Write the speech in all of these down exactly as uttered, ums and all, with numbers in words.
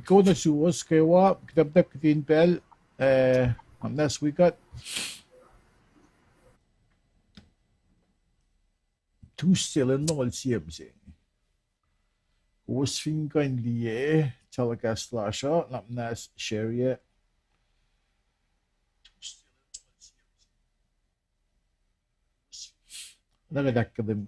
Kona suwos kwewa, kuht ac muhta kihtin pacl, eh, ngan muhnahs wi kuht. Tuesday lwen longoul sie mihsenge. Kowos fin kuh in liye telecast lasr uh, ngan muhnahs share-ye. Nuh ke ahkkahlwem.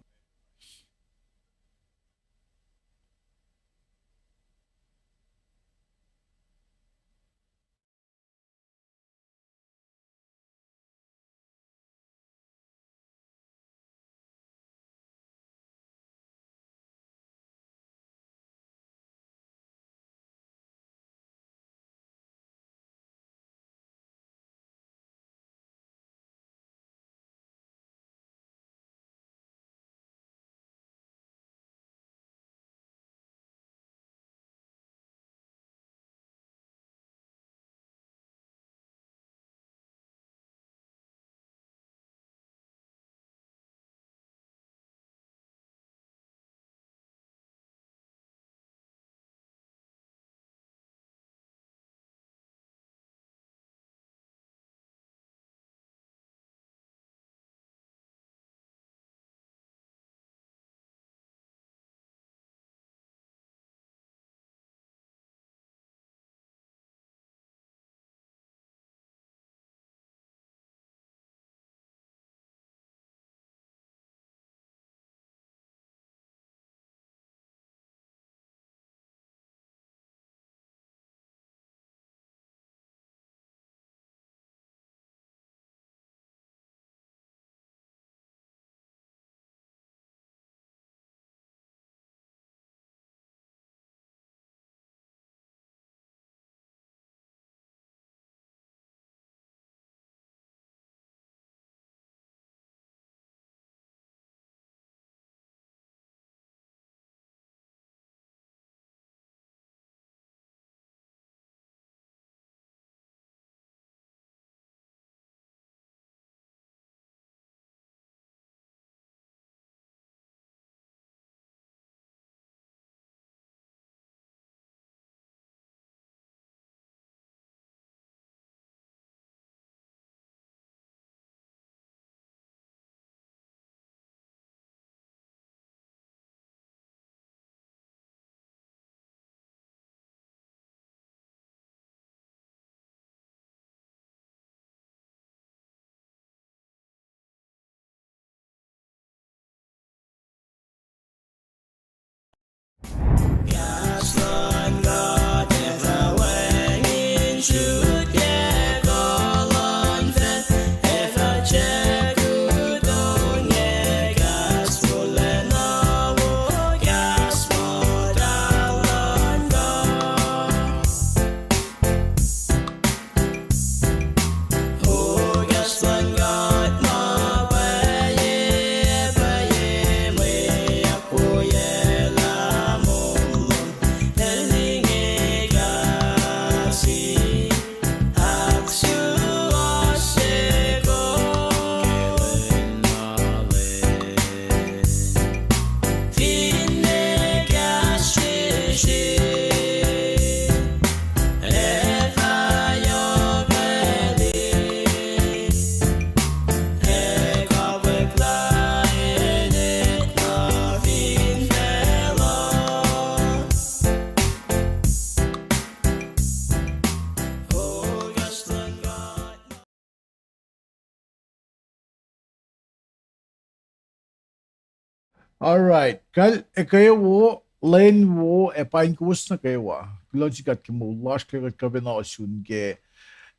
All right. Kal, ekwe wo, lwen wo, ac paing kowos nuh kwewa. Kuloh sin God ke moul lasr ke kuht kuh pac in ohsun ke,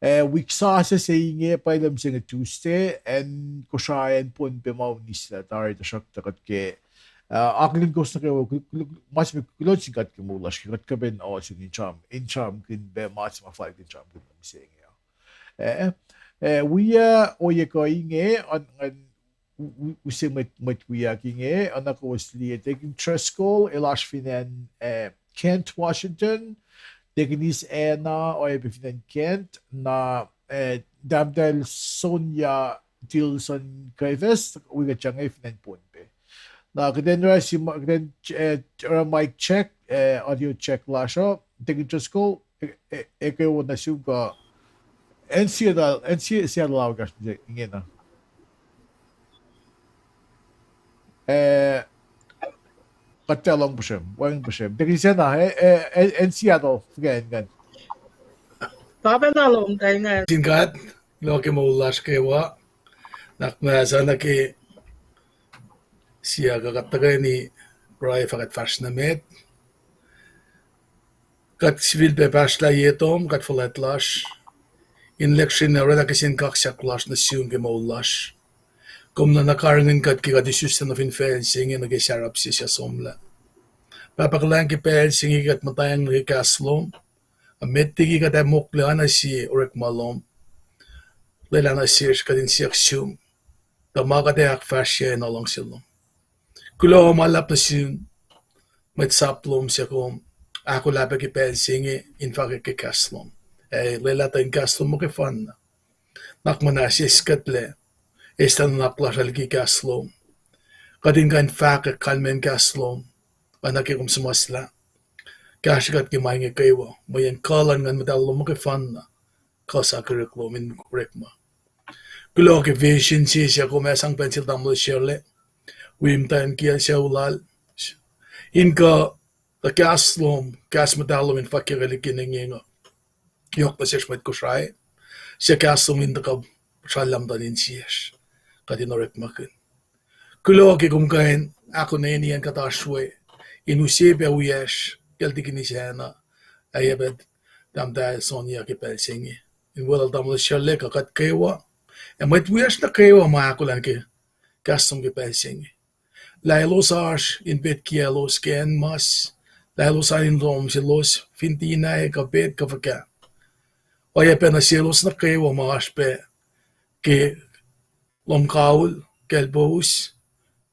eh, wik sasuc se inge, pacl uh mihsenge Tuesday, acn Kosrae, acn Pohnpei ma unislah tari, tuhsruhktuh kuht ke, eh, akihlen kowos nuh kwewa, kul-, kul-, ma se met kuloh sin God ke moul lasr ke kuht kuh pac in ohsun in sram, in sramkihn pac ma se ma fal in sramkihn mihsenge. Eh, eh, wia ohiyac kuh inge, an, an, u-, u-, use mwet, mwet wiyuck inge, oacna kowos liye, Deacon Driscoll, el oasr fin acn, eh, Kent, Washington, Deaconess Anna, oacyacpac fin acn Kent, na, eh, Tahmtahel Sonia Dilson Kefes, wi kuht inge fin acn Pohnpei. Na kuht in oruh si-, kuht in, eh, oruh mic check, eh, audio check lasr uh. Deacon Driscoll, e, e, eke wo nuh sum kuh, acn Seattle, acn Se-, Seattle ao kasr ingena. Eh, kuht ac lohng puhsrem, wacngihn puhsrem. Deacon Sena, eh, eh, eh, acn Seattle, fuhkah ingacn? Pahpah na lom kain ingacn. Sin God, kuloh ke moul lasr kwewa, nak ma sana ke sie kuh kuht tuhkweni pruhe fah kuht fahsr nuh met. Kuht sifilpac pahsrlah ye tom, kuht fuhlwact lasr, in lihksreni orwaclah kihsen kaksak lasr nuh sum ke moul lasr. Kom na karihngihn kuht ke kuht isuslac nuh fin facl se inge nuh ke sarap se suc somlah. Pahpah kuhlwacng, ke pacl se inge kuht muhtwacng nuh ke kahs lom, ac met liki kuht ac mokle oacna sie orekma lom, lwelah nuh sesr kuht in siyuck sum, tuh ma kuht ac ahkfahsrye in luhngse lom. Kuloh ma luhlahp nuh sum, mwet sap lom suc kom ahkolah pac ke pacl se inge in fahkwack ke kahs lom. Ac lwelah tuh in kahs lom muhkwefanna, nuhnak muhnahs eis kuhtlac, eis nuhnak lasr uh liki kahs lom. Kuht in kuh in fahkwack kalmacn kahs lom, oacna ke kom suhmuhslah. Kahsrwe kuht ke ma inge kwewa, mweyen kuh luhn Nguhn Muhtahl lom muhkwefanna, kuh sa kihrihk lom in orekma. Kuloh ke vision se suc kom ac sang pac nuh sel tamuhlwel Shirley, wi muhtwacn kiyacl sucu lal, in kuh tuh kahs lom, kahs muhtahl lom in fahkyuckelihk ke inge uh. Yohk nuh sesr mwet Kosrae, suc kahs lom in tuhkuh srallah muhtuhn insiyacsr, kuht in orekmakihn. Kuloh ke kom kuh in ahkkoneni acn kuht oasr we, in use pac wiyacsr kacl Deacon Sena, ac oacyacpac Tahmtahel Sonia ke pacl se inge, in weluhl tamuhlwel Shirley kuh kuht kwewa, ac mwet wiyacsr nuh kwewa ma ahkolah ke kahs lom ke pacl se inge. Lah elos oasr in pet kiyaclos ke acn mas, lah elos oasr in rom selos fin tiac kuh pet kuh fuhkah. Oacyacpac nuh selos nuh kwewa ma oasr pac ke lohm kaul, kaclpous,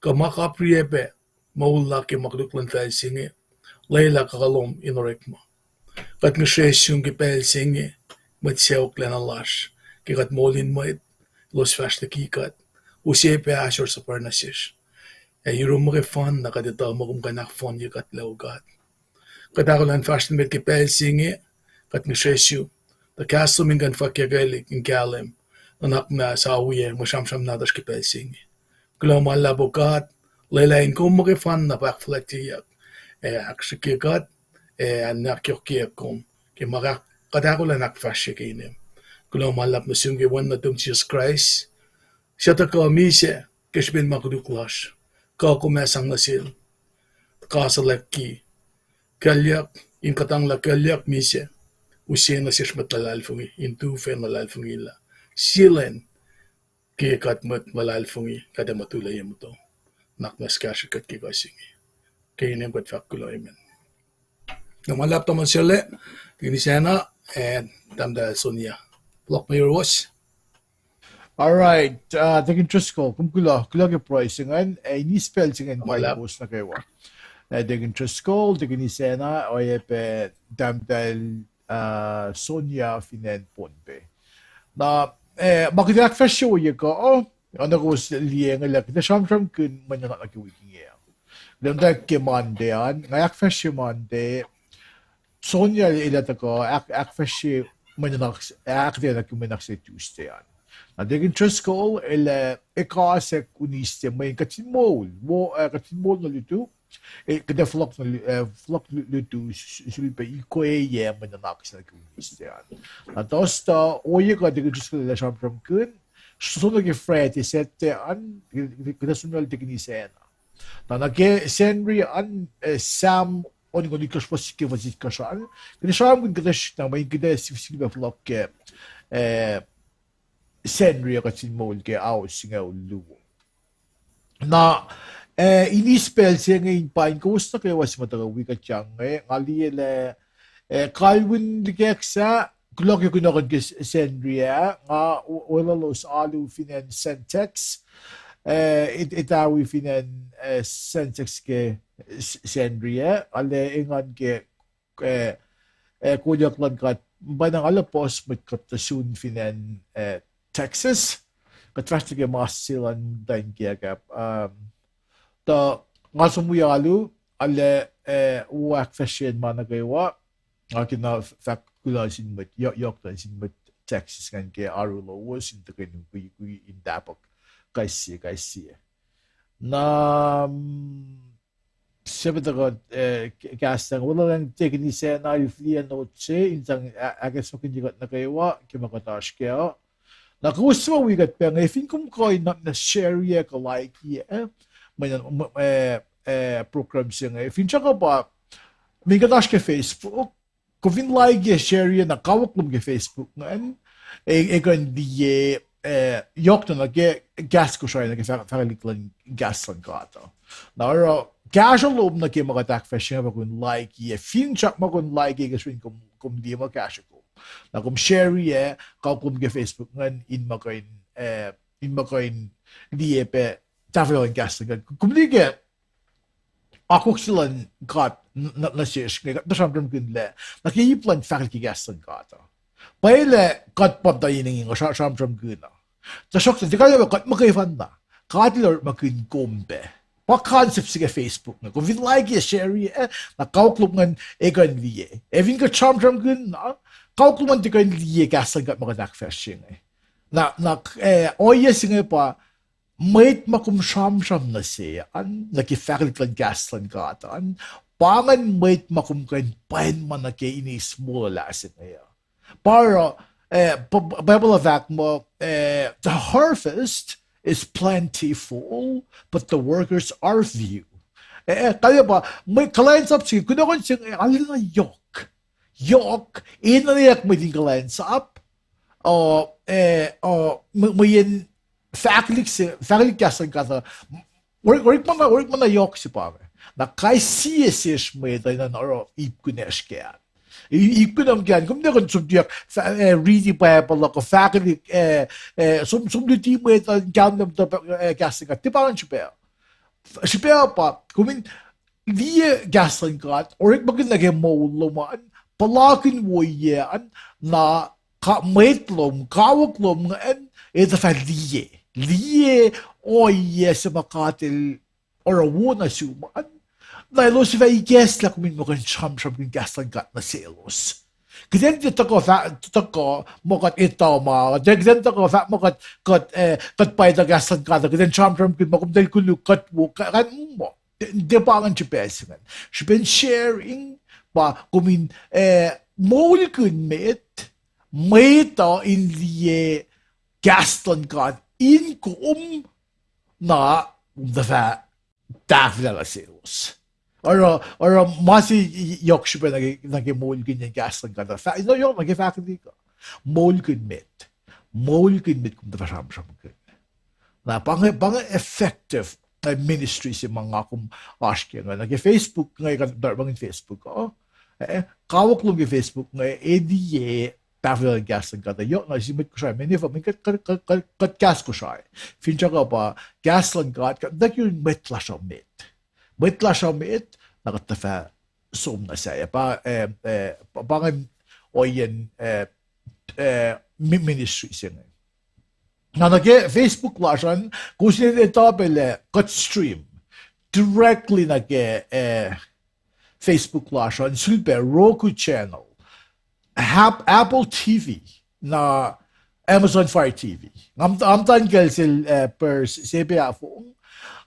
kuh ma kapriyac pac moul la ke ma koluk luhn facl se inge, lwelah kuh lom in orekma. Kuht ngihsre sum ke pacl se inge, mwet sacohklacna lasr, ke kuht moul in mwet, elos fahsr liki kuht, use pac ahsor suhpwacr nuh sesr. Ac yurum muhkwefanna kuht etuh muh kom kuh in ahkfohnye kuht lac, O God. Kuht ahkolah in fahsr nuh met ke pacl se inge, kuht ngihsre sum, tuh kahs lom in kuh in fahkyuckelihk in kahlwem, nuhnak muhnahs oacyacpac mwe sramsram nahtuhsr ke pacl se inge. Kuloh ma luhlahp, O God, lwelah in kom muhkwefanna pa ahkfuhlwactyeyuck, ac ahksrihkye kuht, ac ahkyohkyeyuck kom ke ma kuht ahkolah in ahkfahsrye ke inem. Kuloh ma luhlahp nuh sum ke Wen nuhtum Jisus Kraist, suc tuhkuh misac ke srihpen ma koluk lasr, kuh kom ac sang nuh sel, tuh kasulacki kuclyuck, in kuhtanglah kuclyuck misac, use nuh sesr mwet luhlahlfongi in tu fen luhlahlfongi lah, sie lwen ke kuht mwet luhlahlfongi kuht ac mutullac ye muhtuhn, nuhnak muhnahs kahsrwe kuht ke kuh se inge. Ke inem kuht fahk kuloh, amen. Na ma luhlahp tamuhlwel Sele, Deacon Sena, ac Tahmtahel Sonia. Fohlohk nuh yuruwos. All right, uh, Deacon Driscoll, kom kuloh, kuloh ke pruhe se ingacn, ac inis pacl se ingacn paing kowos nuh kwewa. Uh, Deacon Driscoll, Deacon Sena, oacyacpac Tahmtahel, uh, Sonia fin acn Pohnpei. Na, uh, ma kuht ahkfahsrye ohiyac kuh, uh, oacna kowos liye inge lah kuht ac sramsramkihn mwe nuhnak nuh ke wik inge. Kuht muhtwacwacack ke Monday an, nga ahkfahsrye Monday, Sonia el ac tuhkuh ahk-, ahkfahsrye mwe nuhnak, ahkuhtweyac nuh ke mwe nuhnak se Tuesday an. Na Deacon Driscoll el ac, uh, ekuh se Wednesday, mweyen kuht fin moul, wo, uh, kuht fin moul nuh lutu, uh, kuht ac fohlohk nuh lu-, uh, fohlohk lu-, lutu, s-, s-, sulpac ikoeyac mwe nuhnak se nuh ke Wednesday an. Na Thursday, ohiyac kuh Deacon Driscoll el ac sramsramkihn, s-, soenna ke Friday, Saturday an, kuht ac som nuh Deacon Sena. Na nuh ke Sacnri an, uh, Sam onngoul itkohsr fuhs ke fuhs itkohsr an, kuht ac sramsramkihn kuhtuh srihk na mweyen kuht ac sifil pac fohlohk ke, uh, Sacnri uh kuht fin moul ke ao singucul luo. Na, uh, inis pacl se inge in paing kowos nuh kwewa suc ma tuhkuh wi kuht inge, nga liye lah, uh, kalweni likack sa, kuloh ke kunohkohn ke S-, Sacnri ah, nga w-, weluhlos alu fin acn Sentex, uh, et-, etawi fin acn, uh, Sentex ke S-, Sacnri ah, ale engan ke, uh, uh, kolyuck luhn God, pa na nga luhpos mwet kuht tuh sun fin acn, uh, Texas, kuht fahsr nuh ke mas se luhn muhtwacn kiyuhk ah, um, tuh nga som wi alu, ale, uh, wo ahkfahsrye ma nuh kwewa, Nga ke na fahk kuloh nuh sin mwet, yohk, yohk nuh sin mwet Texas ingacn ke oaru lowos in tuhkweni mukwikwi in tahpuhk kais sie, kais sie. Na, mm, sepe tuhkuh, eh, k-, kahs sang, weluhlwacng tekini sacna el fihliyac not se in sang a-, ahkacsmakihnye kuht nuh kwewa ke ma kuht oasr kac uh. Na kowos suc ma wi kuht pac inge, fin kom kuh in not na share-ye kuh like-ye, eh, mwe, mwe, eh, eh, program se inge. Finsrak uh pa, mweyen kuht oasr ke Facebook, kom fin like-ye, share-ye, na kawuck lom ke Facebook ingacn, e, e kuh in liye, eh, yohk na nuh ke kahs Kosrae nuh ke fah-, fahkwelihk luhn kahs luhn God uh. Na oruh kahsruh lom nuh ke ma kuht ahkfahsrye inge pa kom like-ye, finsrak ma kom like-ye ke srihpen kom, kom liye ma kahsruh kom. Na kom share-ye, kawuck lom ke Facebook ingacn in ma kuh in, eh, in ma kuh in liye pac tahfwelah luhn kahs luhn God. Kom liye ke akwuck se luhn God n-, n-, nuh sesr inge, kuht sramsramkihn lah nuh ke ip luhn fahkwelihk ke kahs luhn God uh, pwacye lah kuht pa muhta inge, inge sra-, sramsramkihn uh. Tuhsruhktuh tiac kalmac kuht muhkwefanna. God El orekmakihn kom pac. Pa concept se ke Facebook inge. Kom fin like-ye, share-ye, eh, na kawuck lom ingacn e kuh in liye. Ac fin kuht sramsramkihn na, kawuck lom ingacn tiac kuh in liye kahs luhn God ma kuht ahkfahsrye inge. Na, na, eh, ohiyac se inge pa, mwet ma kom sramsram nuh se an, nuh ke fahkwelihk luhn kahs luhn God an, pa ingacn mwet ma kom kuh in pwen ma nuh ke in eis molwelah se inge uh. Pa oruh, eh, Bible uh fahk muh, eh, the harvest is plentiful, but the workers are few. Eh, kalmac pa, mwe kuhlwacnsap se, kunohkohn se inge arulacna yohk. Yohk, enenweyuck mwet in kuhlwacnsap, uh, eh, uh, mwe-, mweyen fahkwelihk se, fahkwelihk kahs luhn God uh, orekma na, orekma na yohk se pa inge. Na kais sie sesr mwet uh enenuh oruh ip kunacsr kac. I-, ip kunom kac, kom tiac kuh in som tuyak, eh, riti Bible uh, kuh fahkwelihk, eh, eh, som, som luti mwet uh in kahlwem tuh, eh, kahs luhn God, tiac pa ingacn srihpac. Srihpac pa, kom in liye kahs luhn God, orekmakihn nuh ke moul lom an, puhlakihn woiyac an, na ka-, mwet lom, kawuck lom ingacn, elos fah liye. Liye ohiyac se ma God El oruh wo nuh sum an, na elos fah ikacslah kom in muh kuh in sramsramkihn kahs luhn God nuh selos. Kuht in tiac tuhkuh fah-, tuhkuh muh kuht etuh ma, kuht in tuhkuh fahk muh kuht, kuht, eh, kuht pa etuh kahs luhn God, kuht in sramsramkihn ma kom tuh koluk kuht wo, ka-, kuht muh. Tiac, tiac pa ingacn srihpac se ingacn. Srihpen sharing pa kom in, eh, moulkihn met, mwet uh in liye kahs luhn God in kom, na kom tuh fah tahfwelah nuh selos. Oruh, oruh ma se yohk srihpac nuh ke, nuh ke moulkihnyacn kahs luhn God uh, fah-, no, yohk nuh ke fahkwelihk uh. Moulkihn met. Moulkihn met kom tuh fah sramsramkihn. Na pa inge, pa inge effective, eh, ministry se ma nga kom oasr ke inge. Nuh ke Facebook inge, kuht orekmakihn Facebook uh, eh, kawuck lom ke Facebook inge, e liye tahfwelah luhn kahs luhn God uh, yohk na sin mwet Kosrae, mweyen efuh, mweyen kuht, kuht, kuht, kuht kahs Kosrae. Finsrak uh pa kahs luhn God, kuht tuh yurin mwet lasr uh met. Mwet lasr uh met, na kuht tuh fah som nuh sahyac. Pa, eh, eh, pa, pa ingacn ohiyacn, eh, eh, mi-, ministry se inge. Na nuh ke Facebook lasr an, kowos in etuh pac lah kuht stream directly nuh ke, eh, Facebook lasr an, sulpac Roku channel, Apple T V, na Amazon Fire T V. Nga muhta-, nga muhta in kacl sel, eh, per s-, sepac fong.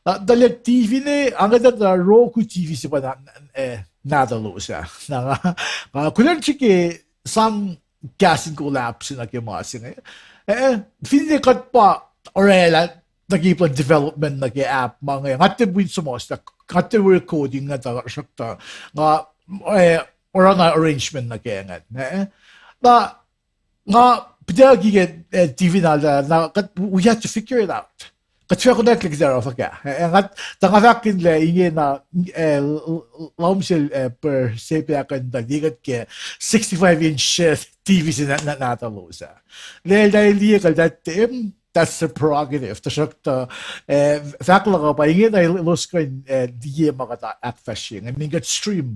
Na tuhlac T V ne, angetan tuh Roku T V se pa na, eh, nahtuhlos ah. Na nga, nga kuloh srihke sang kahs in collapse nuh ke ma se inge. Eh, finne kuht pa orwaclah nuh ke ip luhn development nuh ke app ma inge, nga tiac wi suhmuhslah, nga tiac wi coding inge tuhsruhktuh nga, eh, oruh na arrangement nuh ke ingacn. Eh, na nga pitucki ke, eh, T V na, na, na kuht, we had to figure it out. Kuht fah connect-lah kuht oruh fuhkah. Eh, nga, tuh nga fahkkihn lah inge na, eh, l-, l-, lohm sel, eh, per sepac kuh in tuh liye kuht ke sixty-five inch, eh, T V se na, na, nahtuhlos ah. Lwelah liye kuht lah, that's their prerogative. Tuhsruhktuh, eh, fahk luhk uh pa inge na elos kuh in, eh, liye ma kuht ahkfahsrye inge. Mweyen kuht stream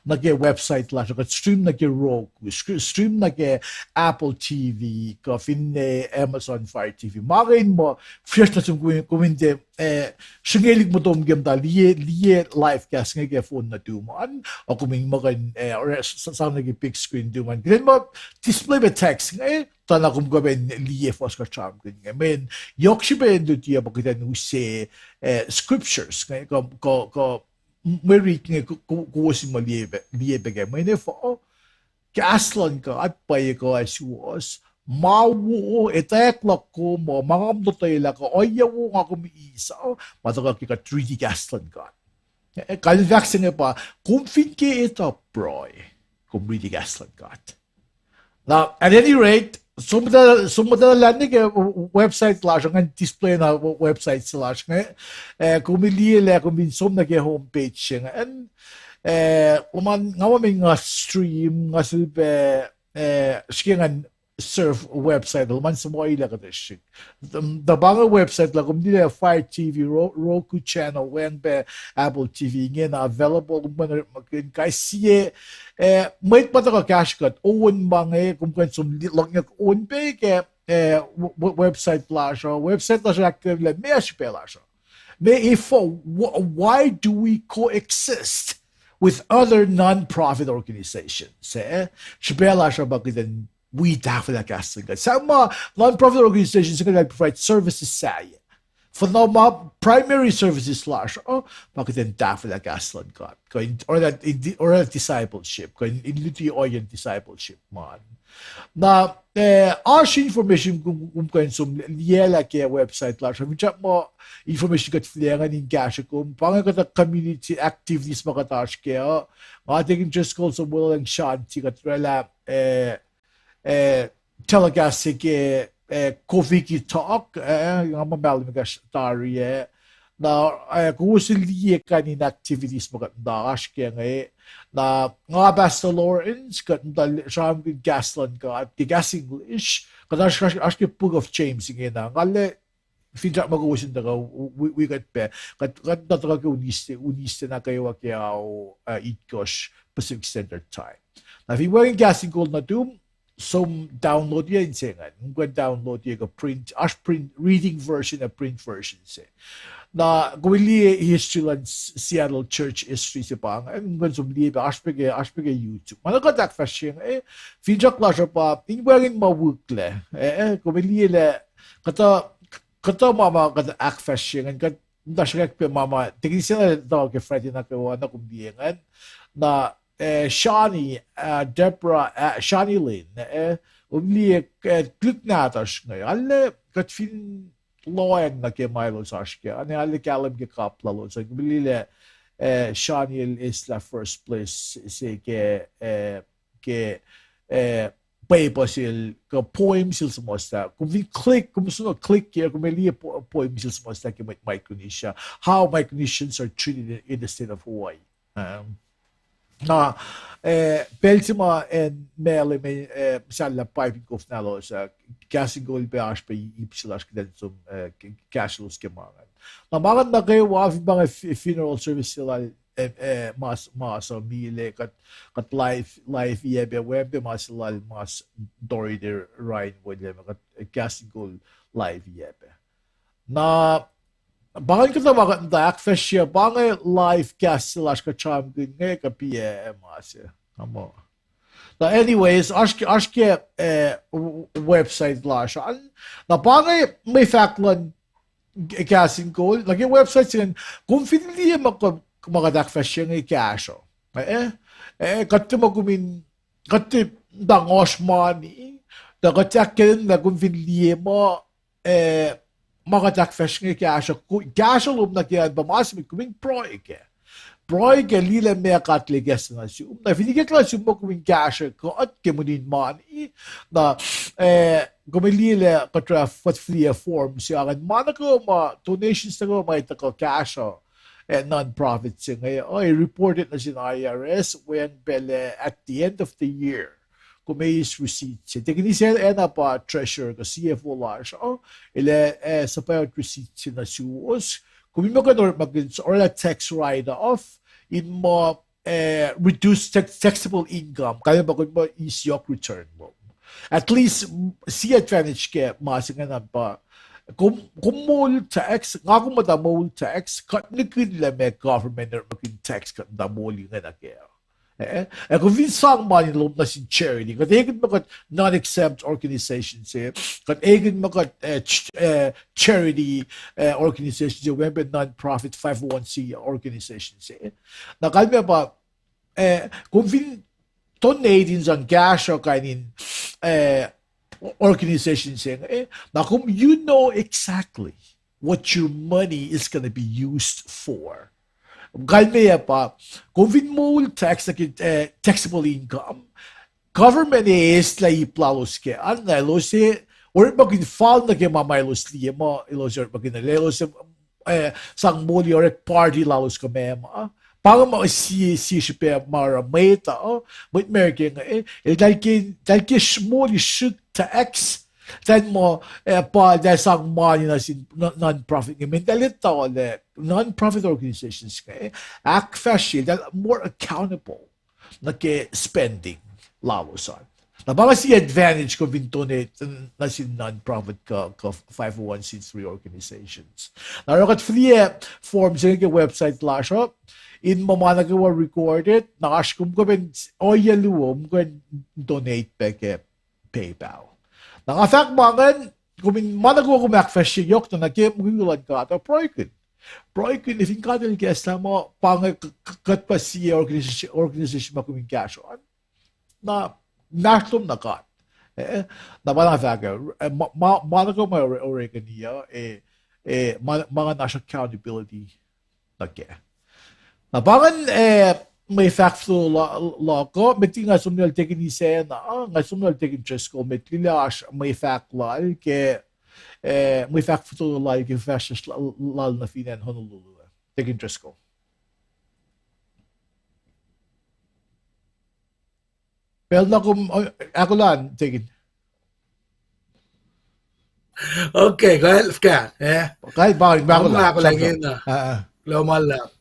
nuh ke website lasr, kuht stream nuh ke Roku, sc-, stream nuh ke Apple T V, kuh finne Amazon Fire T V. Ma inge in muh fresh nuh sum kom in, kom in tiac eh, srihngaclihk motom ke muhta liye, liye live cast inge ke phone nuhtum an, a kom in muh kuh in, eh, or s-, s-, sang nuh ke big screen nuhtum an. Kuht in muh display pac text inge, tuh na kom kuh pac in liye fuhs kuht sramsramkihn inge. Mweyen yohk srihpac in luti uh pa kuht in use, eh, scriptures inge, kuh, kuh, kuh mwe rit inge ko-, ko-, kowos in muh liye pac, liye pac kac. Mweyen efuh? Kahs luhn God pwacye kuh ac suwohs. Ma wo etwacack luhk kom uh, ma nga muh lotwelah kuh ohiyac wo nga kom eis uh, ma tuhkuh ke kuht riti kahs luhn God. Eh, kalmac fahk se inge pa, kom fin ke etuh pruhe, kom riti kahs luhn God. Na, at any rate, som muhtwacta, som muhtwacta lah nuh ke website lasr uh, ngan display na website se lasr inge. Eh, kom liye lah kom fin som nuh ke home page se ingacn. Eh, luhman nga ma men nga stream, nga sifilpac, eh, srihke ngan serve website, luhman suhmuhilah kuhtuh srihk. Tuh pa inge website lah kom liye lah Fire T V, Ro-, Roku channel, weacng pac Apple T V, ingena available, kom kuh in orekmakihn kais sie, eh, mwet ma tuhkuh kahsruh kuht, on ma inge, kom kuh in som li-, lohngyak on pac ke, eh, w-, w-, website lasr uh, website lasr uh ahkkahlwemye lah meac srihpac lasr uh. Meac efuh, wh-, why do we coexist with other non-profit organizations, eh? Srihpac lasr uh pa kuht in wi tahfwelah kahs luhn God. Sahp ma non-profit organizations inge provide services sahyac. Fuhnuh ma primary services lasr uh, pa kuht in tahfwelah kahs luhn God. Kuh in orwaclah, in, orwaclah discipleship. Kuh in, in luti ohiyacn discipleship ma. Na, eh, oasr information kom, kom kuh in som liyelah ke website lasr uh. Finsrak muh information kuht fihliyac ngan in kahsruh kom. Pa inge kuhtuh community activities ma kuht oasr kac uh. Nga Deacon Driscoll, som weluhlwacng Shanti, kuht orwaclah, eh, eh, telecast se ke, eh, Kofiki Talk, eh, nga muh mahlwem ekahsr tari ah. Na, eh, kowos liye kain in activities ma kuht muhta oasr kac inge. Na, nga Pastor Lawrence, kuht muhta sramsramkihn kahs luhn God ke kahs English. Kuht oasr, oasr, oasr ke Book of James ingena. Nga arlac finsrak muh kowos in tuhkuh wi, wi kuht pac. Kuht, kuht muhta tuhkuh ke Wednesday, Wednesday nuh kwewa ke ao, eh, itkohsr Pacific Standard Time. Na fin wacngihn kahs in kol nuhtum, som download-ye inse ingacn. Kom kuh in download-ye kuh print, oasr print, reading version ac print version se. Na kom liye history luhn S-, Seattle church history se pa ingacn, kom kuh in som liye pac, oasr pac ke, oasr pac ke YouTube. Ma na kuht ahkfahsrye inge, eh, finsrak lasr uh pa in wacngihn ma wihklac, eh, eh, kom liye lah kuhtuh, kuhtuh ma ma kuht ahkfahsrye ingacn, kuht muhta sruhkwack pac ma ma, tikin se na tuh ke Friday nuh kwewa na kom liye ingacn. Na, eh, Shani, eh, Deborah, eh, Shani Lynn, eh, kom liye, eh, tuhlihk nahtuhsr inge. Arlac kuht fin lohacng nuh ke ma elos oasr kac an, arlac kahlwem ke kap lalos an. Kom liye lah, eh, Shani el eislah first place se ke, eh, ke, eh, pwepuh sel, kuh poem sel suhmuhslah. Kom fin click, kom som click ke, kom liye po-, poem sel suhmuhslah ke Micronesia. How Micronesians are treated in, in the state of Hawaii. Um, na, eh, pacl se ma acn Malem, eh, muhsahllah pipe in kof nahlos uh, kahs in kol pac oasr pac ip se lasr kuht in som, eh, k-, kahsrwelos ke ma ingacn. Na ma ingacn nuh kwewa, fin pa inge fu-, funeral service se lal, eh, eh, mas, mas uh milac, kuht, kuht live, live-iyac pac, wacngihn pac ma se lal mas Dorite Ryan William, kuht, eh, kahs in kol live-iyac pac. Na, pa ingacn kuhtuh ma kuht muhta ahkfahsrye, pa inge live cast se lasr kuht sramsramkihn inge kuh piac ma se. Na muh. Na anyways, oasr ke, oasr ke, eh, w-, website lasr an. Na pa inge mwe fahk luhn kahs in kol nuh ke website se ingacn, kom fin liye ma kuh-, ma kuht ahkfahsrye inge kahsruh. Eh, eh, kuht tiac muh kom in, kuht tiac muhta ngohsr mani, tuh kuht ahkkahlwemye lah kom fin liye ma, eh, ma kuht ahkfahsrye inge kahsruh, ko-, kahsruh lom nuh ke an pa ma se met kom in pruhe kac. Pruhe kac, liye lah meac God El ikacslah nuh sum. Na fin ikacslah nuh sum muh kom in kahsruh kuht ke mwe in mani, na, eh, kom liye lah kuht oruh fot fihliyac form se ingacn, ma nuh kwewa ma donations nuh kwewa ma tuhkuh kahsruh, eh, non-profit se inge, uh, reported nuh sin I R S, weacng pac lah at the end of the year kom eis receipt se. Tikin se acna pa treasurer kuh C F O lasr uh, el ac, eh, suhpwacot receipt se nuh suwos. Kom in muh kuh in orekmakihn, orwaclah tax write-off, in muh, eh, reduce tax-, taxable income, kalmac pa kom muh eis yohk return lom. At least, mm, sie advantage ke ma se ingacn pa, Kom, kom moul tax, nga kom muhta moul tax, kuht nihkihn lah meac government orekmakihn tax kuht muhta moul inge nuh kac. Eh, ac kom fin sang mani lom nuh sin charity, kuht ekihn muh kuht non-exempt organization se, kuht ekihn muh kuht, eh, ch-, eh, charity, eh, organization se, wacngihn pac non-profit five oh one c organization se. Na kalmac pa, eh, kom fin donate in sang kahsruh kain in, eh, organization se inge, eh, na kom, you know exactly what your money is gonna be used for. Kalmac pa, kom fin moul tax nuh ke, eh, taxable income, government ac eislah ip lalos kac an, na elos ac orekmakihn fal nuh ke ma ma elos liye muh elos orekmakihn, elos ac, eh, sang moli orek party lalos kuh meac ma. Pa inge ma sie, sie srihpac ma oruh mwet uh, mwet America inge, eh, eltahl ke, eltahl ke moli srihk tax, eltahl muh, eh, pa eltahl sang mani nuh sin non-profit inge, mweyen eltahl etuh lah non-profit organizations inge, eh, ahkfahsrye, eltahl more accountable nuh ke spending lalos an. Na pa inge sie advantage kom fin donate nuh sin non-profit kuh, kuh five oh one c three organizations. Na oruh kuht fihliyac form se inge ke website lasr uh, in muh ma nuh kwewa recorded, na oasr kom kuh in ohiyac luo, kom kuh in donate pac ke PayPal. Na nga fahk ma ingacn, kom in ma nuh kwewa kom ahkfahsrye yohk na nuh ke mukwikwi luhn God uh, pruhekihn. Pruhekihn, fin God El ikacslah muh pa inge k-, k-, kuht pa sie organization, organization ma kom in kahsruh an, na mahtlom na God. Eh, na pa na fahk, eh, ma, ma, ma nuh kwewa ma ore-, orekeni uh, eh, eh, ma, ma nga oasr accountability nuh kac. Na pa ingacn, eh, mwe fahk fototo la-, luhk uh, met liki nga som nuh Tekin Isacna, ah, nga som nuh Tekin Driscoll, met liki oasr mwe fahk lal ke, eh, mwe fahk fototo lal ke fuhfahsryucsr la-, lal nuh fin acn Honolulu, Tekin Driscoll. Pacl na kom, uh, ahkolah an, Tekin. Okay, kal, fuhkah, eh? Kal, pa, ma ahkolah, ahkolah ingena. Ah, ah. Kuloh ma luhlahp.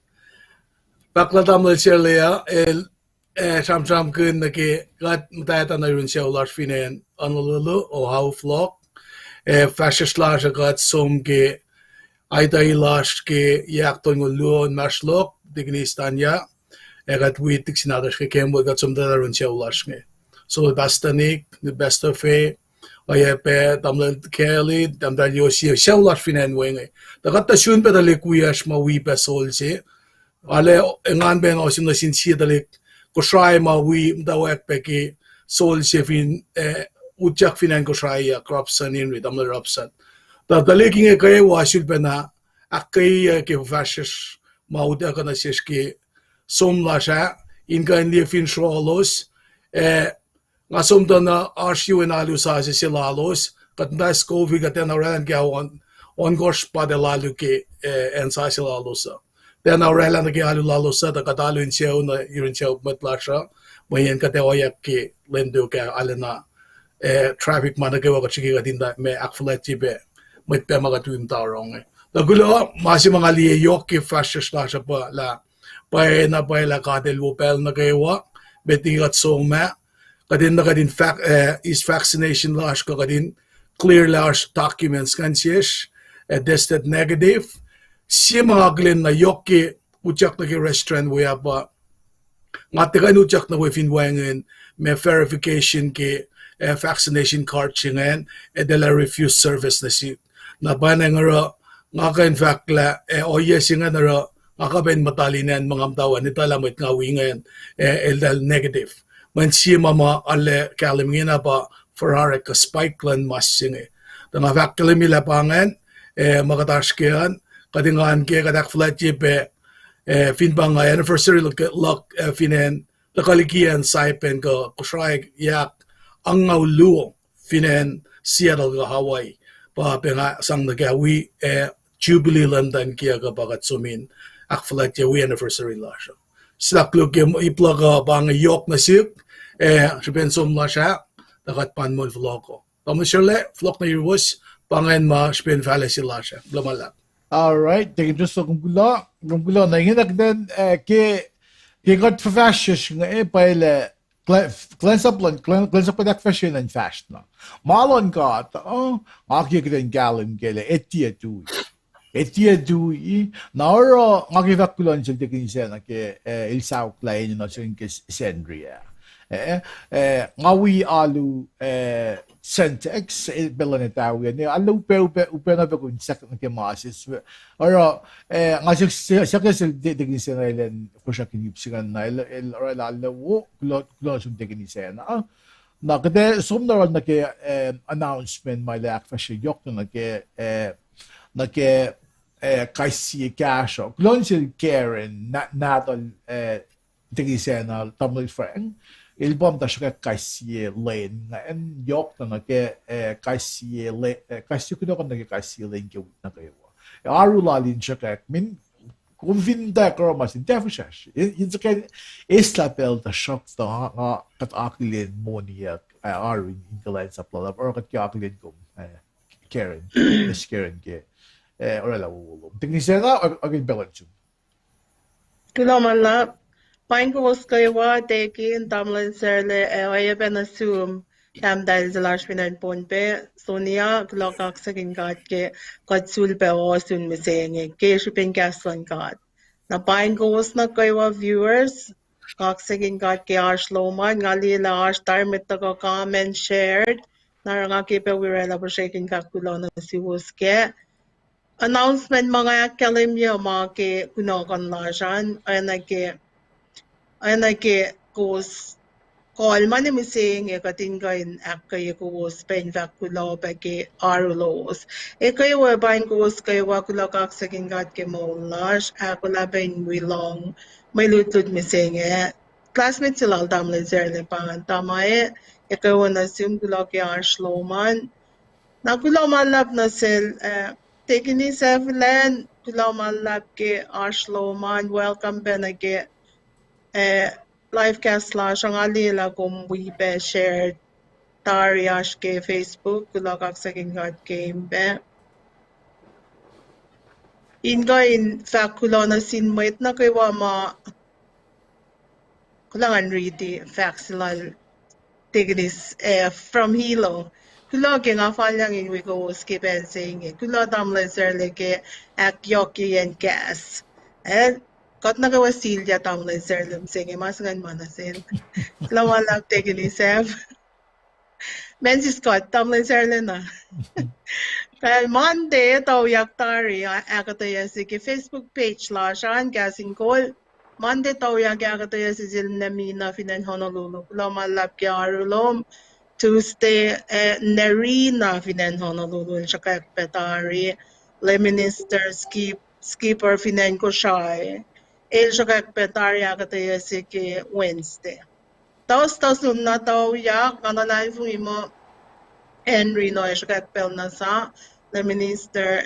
Fahk lah tamuhlwel Serle uh, el, eh, sramsramkihn nuh ke kuht muhtwacta nuh yurin sucu lasr fin acn Honolulu, Oahu fohlohk. Eh, fahsryucsr lasr uh kuht som ke aituhi lasr ke yac ahktolu luo inmahsrlok, Tekin Isacna, ac kuht wi Tekin Sinatosh ke Kemwe, kuht som tuh yurin sucu lasr inge. So, Pastor Nick, Pastor Faye, oacyacpac tamuhlwel Kelly, tamuhlwel Yosi, sucu lasr fin acn we inge. Tuh kuht tuh sun pac tuhlihk wiyacsr ma wi pac Sol se. Arlac engan pac in ohsun nuh sin sie tuhlihk Kosrae ma wi muhtwacwacack pac ke Sol se fin, eh, utyak fin acn Kosrae uh, Robson Henry, tamuhlwel Robson. Tuh tuhlihk inge kwewa sulpac na ahkkweye ke fuhfahsryucsr ma utuckuh nuh sesr ke som lasr ah, in kuh in liye finsroholos, eh, nga som tuh na oasr yurin alu sasuc se lalos, kuht muhta Scoville, kuht tiacna orwaclah nuh ke on, ohnkohsr pate lalu ke, eh, acn sasuc lalos uh. Tiacna orwaclah nuh ke alu lalos uh, tuh kuht alu in sucu nuh yurin sucu mwet lasr uh, mweyen kuht ac ohiyac ke lwen tok ah arulacna, eh, traffic ma nuh kwewa kuht srihke kuht in tuh ma ahkfuhlwactye pac mwet pac ma kuht wi muhta oruh inge. Tuh kuloh, ma se ma nga liye yohk ke fuhfahsryucsr lasr uh pa lah, pwacyena pwacye lah God El wo pacl nuh kwewa, met liki kuht som ah, kuht in, kuht in vac-, eh, eis vaccination lasr kuh kuht in clear lah oasr documents ingacn sesr, eh, tested negative. Sie ma nga akihlen na yohk ke utyak nuh ke restaurant we ah pa nga tiac kuh in utyak nuh we fin wacngihn ma verification ke, eh, vaccination card se ingacn, eltahl ac refuse service nuh sihk. Na pa nga oruh, nga kuh in fahk lah, eh, ohiyac se ingacn oruh, nga kuh pac in muhta liki acn ma nga muhta we an, etuh lah mwet nga wi ingacn, eh, eltahl negative. Mweyen sie ma ma arlac kahlwem ingena pa forharack kuh spike luhn mas se inge. Tuh nga fahk kahlwem lah pa ingacn, eh, ma kuht oasr ke an, kuht engan ke kuht ahkfuhlwactye pac, eh, fin pa nga anniversary luhk, luhk, eh, fin acn, tuhkuh liki acn Saipan kuh Kosrae, yac angngaul luo fin acn Seattle kuh Hawaii. Pa pac nga sang nuh ke wi, eh, Jubilee luhn tuhn kiyuhk uh pa kuht som in ahkfuhlwactye wi anniversary lasr uh. Sulakluk ke ip luhk uh pa inge yohk nuh sihk, eh, srihpen som lasr ah, tuh kuht pan mol fohlohko. Tamuhlwel Serle, fohlohk nuh yuruwos, pa ingacn ma srihpen fahlac se lasr ah. Kuloh ma luhlahp. All right, Tekin Driscoll, kom kuloh, kom kuloh. Na ingena kuht in, eh, ke, ke kuht fuhfahsryucsr inge, eh, pwacye lah kuhlwacnsap luhn, kuhlwacnsap luhn ahkfahsrye in fahsr na. Ma luhn God uh, nga ke kuht in kahlwem kac lah ac tiac tui. Ac tiac tui. Na oruh nga ke fahk kuloh nuh sel Deacon Isacna ke el sauklah enenuh se inge ke Sacnri ah. Nga wi alu Sentex, pacl luhn etawi an, alu upac, upac na pac kom sahk nuh ke ma se. Oruh nga siyuck sel Deacon Isacna elan fosrngahkihn ip se ingacn, na el orwaclah alu wo, kuloh nuh sum Deacon Isacna. Na kuht ac som na oruh nuh ke announcement ma el ac ahkfahsrye yohk nuh ke, nuh ke kais sie kahsruh. Kuloh nuh sel Karen, nahtuhl Deacon Isacna, tamuhlwel Frank. El pa muhta sruhkwack kais sie lwen ingacn yohk nuh ke kais sie, kais sie kunohkohn nuh ke kais sie lwen ke wik nuh kwewa. Oaru lal in sruhkwack, min, kom fin tuh oruh ma se in tiac fihsracsr. In srihke eslah pacl tuhsruhktuh nga kuht akihlen moniyuck, oaru in kuhlwacnsap lal, oruh kuht ke akihlen kom, Karen, Miss Karen ke orwaclah wowo lom. Deacon Isacna, akihlen pacl luhn sum. Kuloh ma luhlahp. Paing kowos kwewa, Deacon, tamuhlwel Sarlac, ac oacyacpac nuh sum tahmtahel se lasr fin acn Pohnpei, Sonia. Kuloh, kaksakihn God ke kuht sulpac ohsun mihsenge ke srihpen kahs luhn God. Na paing kowos nuh kwewa viewers, kaksakihn God ke oasr lom an. Nga liye lah oasr tari mwet tuhkuh comment, shared. Na oruh nga ke pac wi orwaclah puhsrekihn fahk kuloh nuh suwos kac. Announcement ma nga ahkkahlwemye ma ke kunohkohn lasr an, oacna ke, oacna ke kowos kol ma ne mihsenge, kuht in kuh in ahkkweye kowos pac in fahk kuloh pac ke oaru lowos. Ekuh wo, paing kowos kwewa, kuloh, kaksakihn God ke moul lasr, ahkolah pac in wi lohng mwe lutlut mihsenge. Classmate se lal tamuhlwel Sarlac pa ngan, Tama e, ekuh wo nuh sum, kuloh ke oasr lom an. Na kuloh ma luhlahp nuh sel Deacon Isacna, kuloh ma luhlahp ke oasr lom an, welcome pac nuh ke live cast lasr an. Nga liye lah kom wi pac share tari oasr ke Facebook, kuloh, kaksakihn God ke in pac. In kuh in fahk kuloh nuh sin mwet nuh kwewa ma, kuloh, ngan riti fahk se lal Deacon Isacna from Hilo. Kuloh ke nga falyang in wi kowos ke pacl se inge. Kuloh tamuhlwel Sarlac ke ahkyohkyeyacn kahs. Kuht nuh kwewa silya tamuhlwel Sarlac mihsenge, ma se ingacn ma nuh sel. Kuloh ma luhlahp Deacon Isacna. Mensis kuht, tamuhlwel Sarlac na. Pacl Monday, tauyak tari ahkuhtweyac se ke Facebook page lasr an, Kahs in Kol. Monday, tauyak ahkuhtweyac se sel Nemina fin acn Honolulu. Kuloh ma luhlahp ke oaru lom. Tuesday, Nerina fin acn Honolulu el sruhkwack pac tari. Lay Minister Skipper fin acn Kosrae, el sruhkwack pac tari ahkuhtweyac se ke Wednesday. Thursday, som na tauyak, nga luhlahlfongi muh Henry Noe sruhkwack pacl na sa, Lay Minister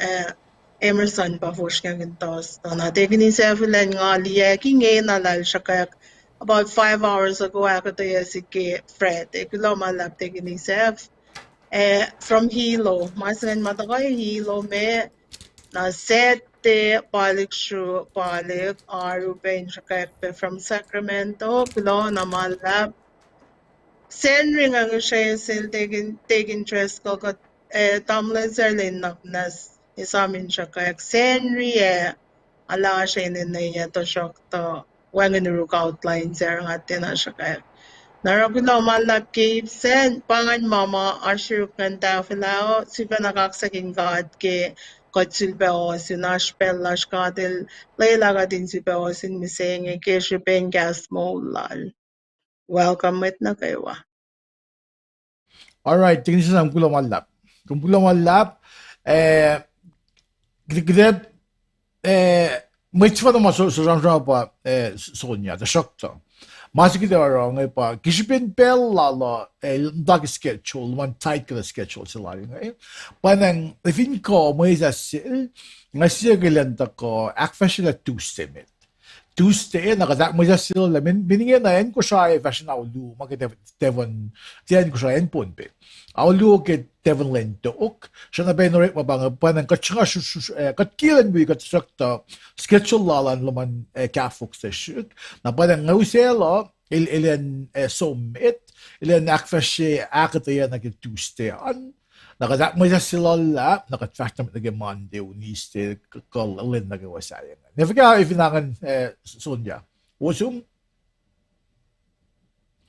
Emerson pa fosrngahkihn Thursday. Na Deacon Isacna, nga liye ke ingena lah el sruhkwack about five hours ago ahkuhtweyac se ke Friday. Kuloh ma luhlahp Deacon Isacna. From Hilo, ma se ingacn ma tuhkuh Hilo me, na Saturday, Palik Sru, Palik, oaru pac in sruhkwack pac from Sacramento, kuloh na ma luhlahp. Sacnri nga ngihsre sel Deacon Driscoll, kuht, tamuhlwel Sarlac, nuhnak muhnahs esam in sruhkwack Sacnri ac alasr enenweyuck, tuhsruhktuh wacngihn oruk outline se nga tiacna sruhkwack. Na oruh kuloh ma luhlahp ke ip sacn, pa ngan ma ma oasr yuruk ngan tahfwelah, sifacna kaksakihn God ke kuht sulpac ohsun. Oasr pacl lasr God el lwelah kuht in sulpac ohsun mihsenge ke srihpen kahs moul lal. Welcome mwet nuh kwewa. All right, Deacon Isacna, kom kuloh ma luhlahp. Kom kuloh ma luhlahp. Eh, kuht, kuht, eh, mwet sefanna ma so, so, sramsram pa, eh, Sonia, tuhsruhktuh ma se kuht oruh inge pa ke srihpen pacl lal uh, eh, muhta ke schedule, luhman tight kuhtuh schedule se lal inge. Pa nang, fin kuh mwesahs sel, nga siyuck elan tuhkuh ahkfahsrye lah Tuesday met. Tuesday, na kuht ahkmwesahsyelah, min, min ingena acn Kosrae fahsr in ao luo ma ke Devon, Devon, tiac acn Kosrae, acn Pohnpei. Ao luo ke Devon lwen tok, srana pac in orekma pa inge, pa nang kuht sruhnga, kuht kilen wi kuht sruhktuh schedule lal an luhman, eh, kahfofok sesr. Na pa nang nga usaclah, el, el an, eh, som met, el an ahkfahsrye ahkuhtweyac nuh ke Tuesday an. Na kuht ahkmwesahsye luhlahp, na kuht fahsr nuh met nuh ke Monday, Wednesday, k-, kuh lwen nuh kwewa sahyac ingacn. Ac fuhkah, eh, fin angan, eh, Sonya. Wo sum?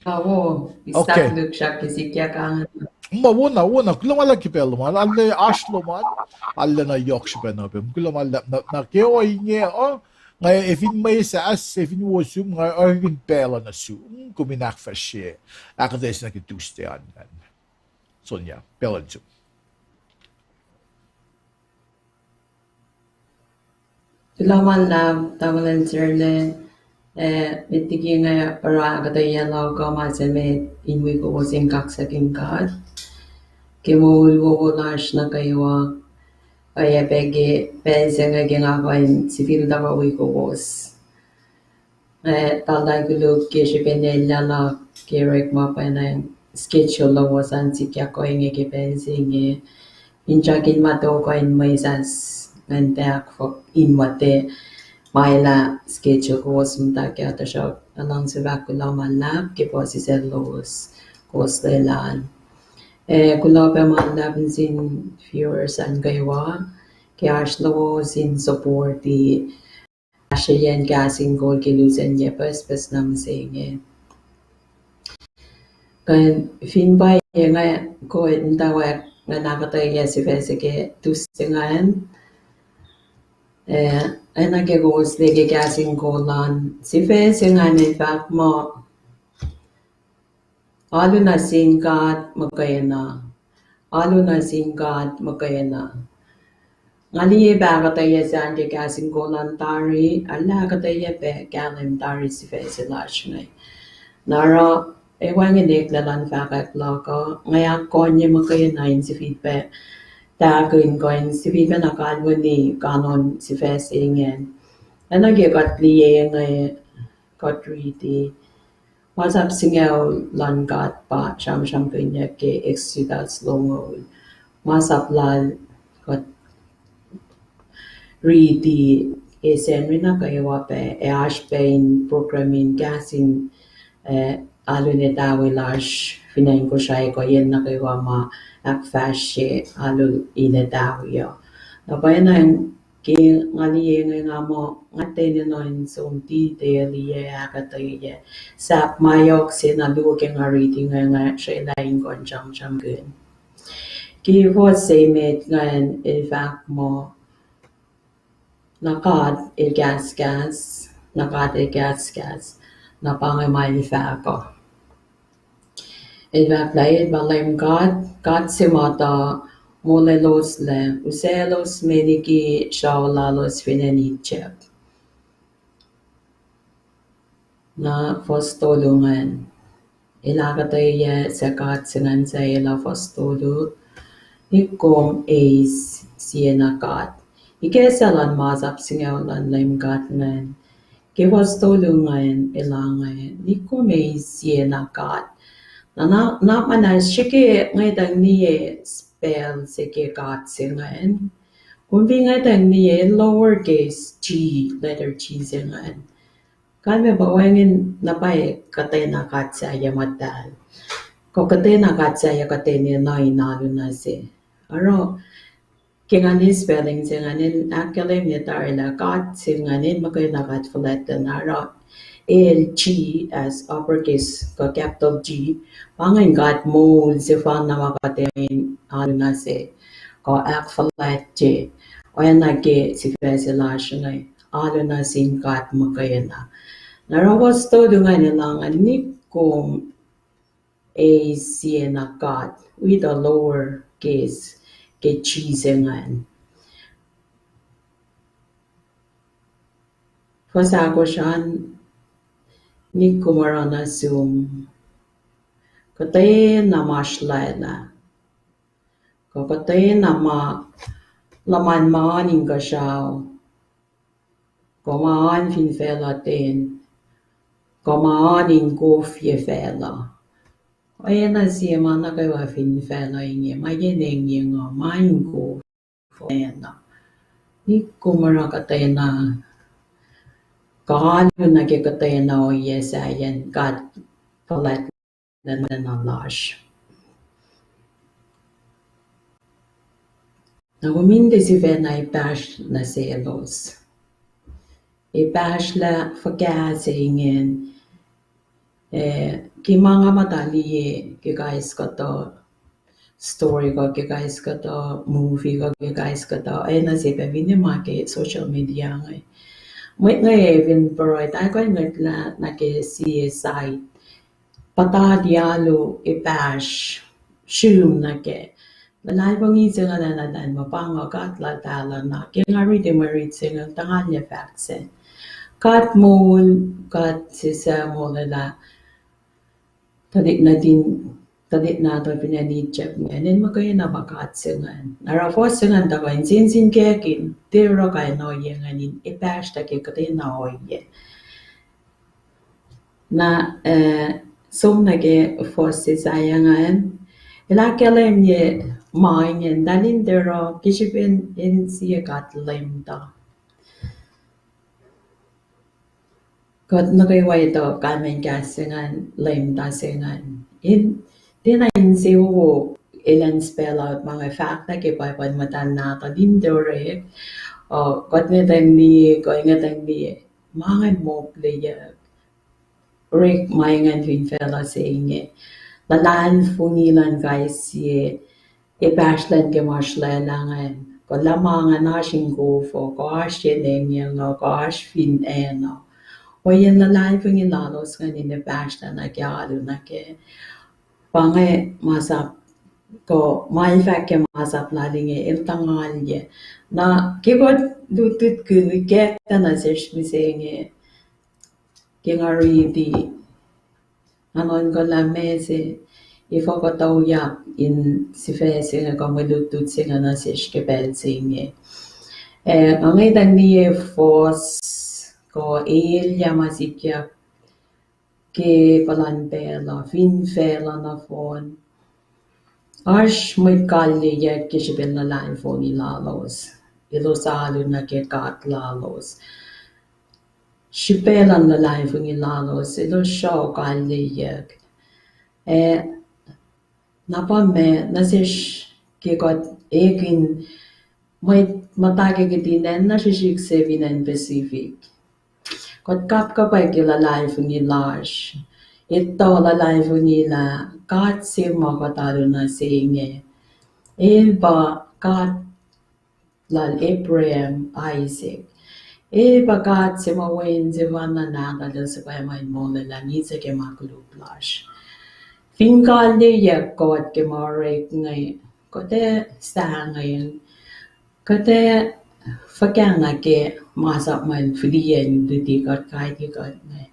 Awo, okay. Istak luksak ke sikyak angan. Ma wona, wona, kuloh ma luhlahp ke pacl lom an, arlac oasr lom an, arlac na yohk srihpac na pacl. Kuloh ma luhlahp na, na ke ohinge uh, nga ac fin mwesahs, ac fin wo sum, nga oacyacpac pacl uh nuh sum, kom in ahkfahsrye ahkuhtweyac se nuh ke Tuesday an, an. Sonya, pacl uh nuh sum. Kuloh ma luhlahp, tamuhlwel Serle, eh, met liki inge oruh ahkuhtweyac luhk uh ma se met in wi kowos in kaksakihn God. Ke moul wowo lasr nuh kwewa, oacyacpac ke pacl se inge ke nga kuh in sifil tuhkuh wi kowos. Eh, talan koluk ke srihpen elyah luhk ke orekma pacna schedule lowos an sikyak ohinge ke pacl se inge. Finsrak in ma tok uh in mwesahs ngan tahkfuhk in muhta ma elah schedule kowos muhta kac, tuhsruhk nga luhngse fahk kuloh ma luhlahp ke puhsisacl lowos kowos lwelah an. Eh, kuloh pac ma luhlahp nuh sin viewers an kwewa ke oasr lowos in support-i kahsrweyacn Kahs in Kol ke lusen yac pucspucs na mihsenge. Kuh fin pwacye nga kuh in muhtwacwacack ngan ahkuhtweyac sifac se ke Tuesday ingacn. Eh, oacna ke kowos liye ke Kahs in Kol an, sifac se ingacn el fahk muh, Alu nuh sin God muhkwena. Alu nuh sin God muhkwena. Nga liye pac ahkuhtweyac sacn ke Kahs in Kol an tari, arlac ahkuhtweyac pac kahlwem tari sifac se lasr inge. Na oruh, ac wacngihn eklac luhn fahkwack luhk uh, nga ahkkahlwemye muhkwena in sifilpac tahkihn kuh in sifilpacna kalweni kanon sifac se ingacn. Oacna ke kuht liye inge, kuht riti, masap singucul luhn God pa sramsramkihnyuck ke Exodus longoul. Masap lal kuht riti, ac Sacnri nuh kwewa pac ac oasr pac in program in kahs in, eh, alu in etawi lasr fin acn Kosrae kuh yen nuh kwewa ma ahkfahsrye alu in etawi uh. Na pwacnwacng ke nga liye inge nga muh nga tiac enenuh in som detail-iyac, ahkuhtweyac. Sahp ma yohk se na luo ke nga riti inge nga srwaclah in kuh in sramsramkihn. Ke fuhs se met ingacn el fahk muh, na God el kahskahs, na God el kahskahs, na pa inge ma el fahk uh. El fahk lah el pa Leum God, God se ma tuh molweloslac, usaclos me liki sruoh lalos fin acn Egypt. Na fuhs tolu ingacn, el ahkuhtweyac suc God se ingacn, suc el uh fuhs tolu, Nikom eis sie na god. Ikacslah luhn masap singucul luhn Leum God ingacn. Ke fuhs tolu ingacn, el ange, Nikom eis sie na god. Na, na, na muhnahs srihke ngwetacng liye spell se ke God se ingacn. Kom fin ngwetacng liye lower case G, letter G se ingacn. Kalmac pa wacngihn na pwacye kuhtwena god sahyac muhtahl. Kuh kuhtwena god sahyac kuhtwena enenuh in alu na se. Oruh, ke nga liye spelling se ingacn el ahkkahlwemye tari lah God se ingacn el muhkwena God fuhlwactlacna, oruh el G as uppercase kuh capital G, pa ingacn God moul sefanna ma kuht enenuh in alu na se kuh ahkfuhlwactye. Oacna ke sifac se lasr inge, alu nuh sin God muhkwena. Na oruh fuhs tolu ingacn el ange, Nikom eis sie na god, with a lower case ke G se ingacn. Fuhs ahkosr an, Nikom oruh nuh sum, kuhtwena ma srlaclah, kuh kuhtwena ma luhman ma oan inkuhsrao, kuh ma oan fin facluh ten, kuh ma oan in kofye facluh. Oacna sie ma nuh kwewa fin facluh inge, ma yen engyeng uh, ma in kof, oacna. Nikom oruh kuhtwena kuh alu nuh ke kuhtwena ohiyac sahyacn God fuhlwact nuh lasr. Na kom in tiac sifacna epahsr nuh selos. Epahsrlah fuhkah se ingacn, eh, ke ma nga muhta liye ke kais kuhtuh story kuh ke kais kuhtuh movie kuh ke kais kuhtuh, eh, nuh se pac finne ma ke social media inge. Mwet inge fin pruhe, tahl kuh in ngwetlah nuh ke sie site, puhtati alu epahsr sum nuh kac. Luhlahlfongi se inge na nuhtin ma pa inge God lal pahluh na ke nga riti mwe rit se inge tuhngahnya fahk se God moul, God se suc molwelah tuhlihk nuhtin, tuhlihk nahtuhl fin acn Egypt ingacn, in muhkwena pa God se ingacn. Na oruh fuhs se ingacn tuhkuh in sensenkackihn tiac oruh kain ohiyac ingacn in epahsrlah ke kuhtwena ohiyac. Na, eh, som nuh ke fuhs se sahyac ingacn, el ahkkahlwemye ma ingacn, tahl in tiac oruh ke srihpen in sie God leumtuh. Kuht nuh kwewa etuh kalmacn kahs se ingacn, leumtuh se ingacn. In, tiacna insewowo elan spell out ma inge fahk nuh ke Bible muhtahl nahtuhl in tiac orek, uh, kuht ngwetacng liye, kuh ngwetacng liye ma ingacn mokleyuck. Orek ma ingacn fin facluh se inge. Luhlahlfongi luhn kais sie epahsrlacn ke ma srlaclah ingacn, kuh luhma ingacn oasr in kof uh, kuh oasr ye nengeng uh, kuh oasr fin acn uh. Ohiyacn luhlahlfongi lalos ingacn in epahsrlah nuh ke alu nuh kac. Pa inge masap, kuh ma el fahk ke masap lal inge, el tuhngalye. Na ke kuht lutlutkihn ikacktuh nuh sesr mihsenge, ke nga riti, nga nuhnkuh lah ma se, efuh kuh tuyak in sifac se inge kuh mwe lutlut se inge nuh sesr ke pacl se inge. Eh, nga ngwetacng liye fuhs kuh elyah ma sikyak ke puhlan pacl uh, fin facluh nohfohn. Oasr mwet kalleyuck ke srihpen luhlahlfongi lalos. Elos alu nuh ke God lalos. Srihpac luhn luhlahlfongi lalos, elos sruok kalleyuck. Eh, na pa ma nuh sesr ke kuht ekihn mwet muhta ke kihtin acn na srihsrihk se fin acn Pacific. Kuht kapkapwack ke luhlahlfongi lasr. Etuh luhlahlfongi lah God se ma kuht alu nuh se inge, el pa God lal Abraham, Isaac. El pa God se ma wen sefanna nahtuhl el suhpwacma in molwelah misac ke ma koluk lasr. Fin kalleyuck kuht ke ma orek inge, kuht ac sahngweng, kuht ac fuhkah nuh ke masap ma el fihliyac in luti kuht, guide kuht inge.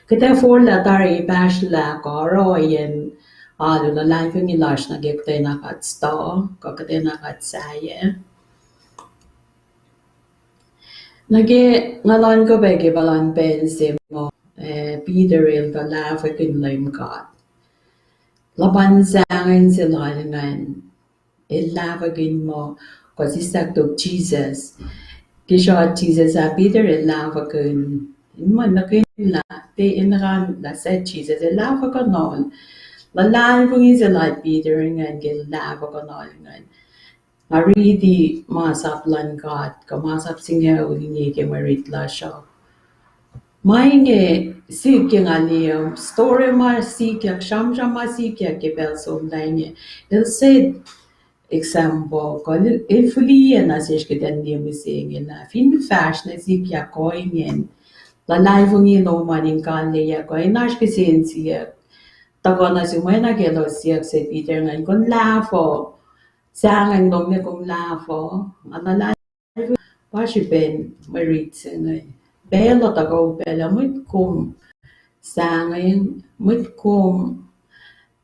Kuht ac forlah tari epahsrlah kuh oruhiyen alu luhlahlfongi lasr nuh ke kuhtwena kuht study, kuh kuhtwena kuht sahyac. Nuh ke nga nuhnkuh pac ke puhlan pacl se muh, eh, Peter el tuh lahfwekihn Leum God. Luhpan sahngweng se lal ingacn, el lahfwekihn muh, kuh sislah tok Jisus. Ke sruoh Jisus ah, Peter el lahfwekihn, in muh nuhnkuh lah, tiac in nuhnkuh lah suc Jisus, el lahfwekuhnuhl. Luhlahlfongi se lal Peter ingacn ke lahfwekuhnuhl ingacn. Nga riti masap luhn God, kuh masap singucul inge ke mwe rit lasr uh. Ma inge sikyak, nga liye story ma sikyak, sramsram ma sikyak ke pacl somlah inge. El set example, kuh el fihliyac nuh sesr kuht in liye mihsenge lah fin fahsr nuh sikyak kuh ingacn, luhlahlfongi lom an in kalleyuck, kuh in oasr kihsen siyuck, tuhkuh nuh sum, oacna ke elos siyuck se Peter ingacn, kom lahfuh, sahngweng lom ne kom lahfuh, nga luhlahlfongi pa srihpen mwe rit se inge. Pacl uh tuhkuh pacl uh, mwet kom sahngweng, mwet kom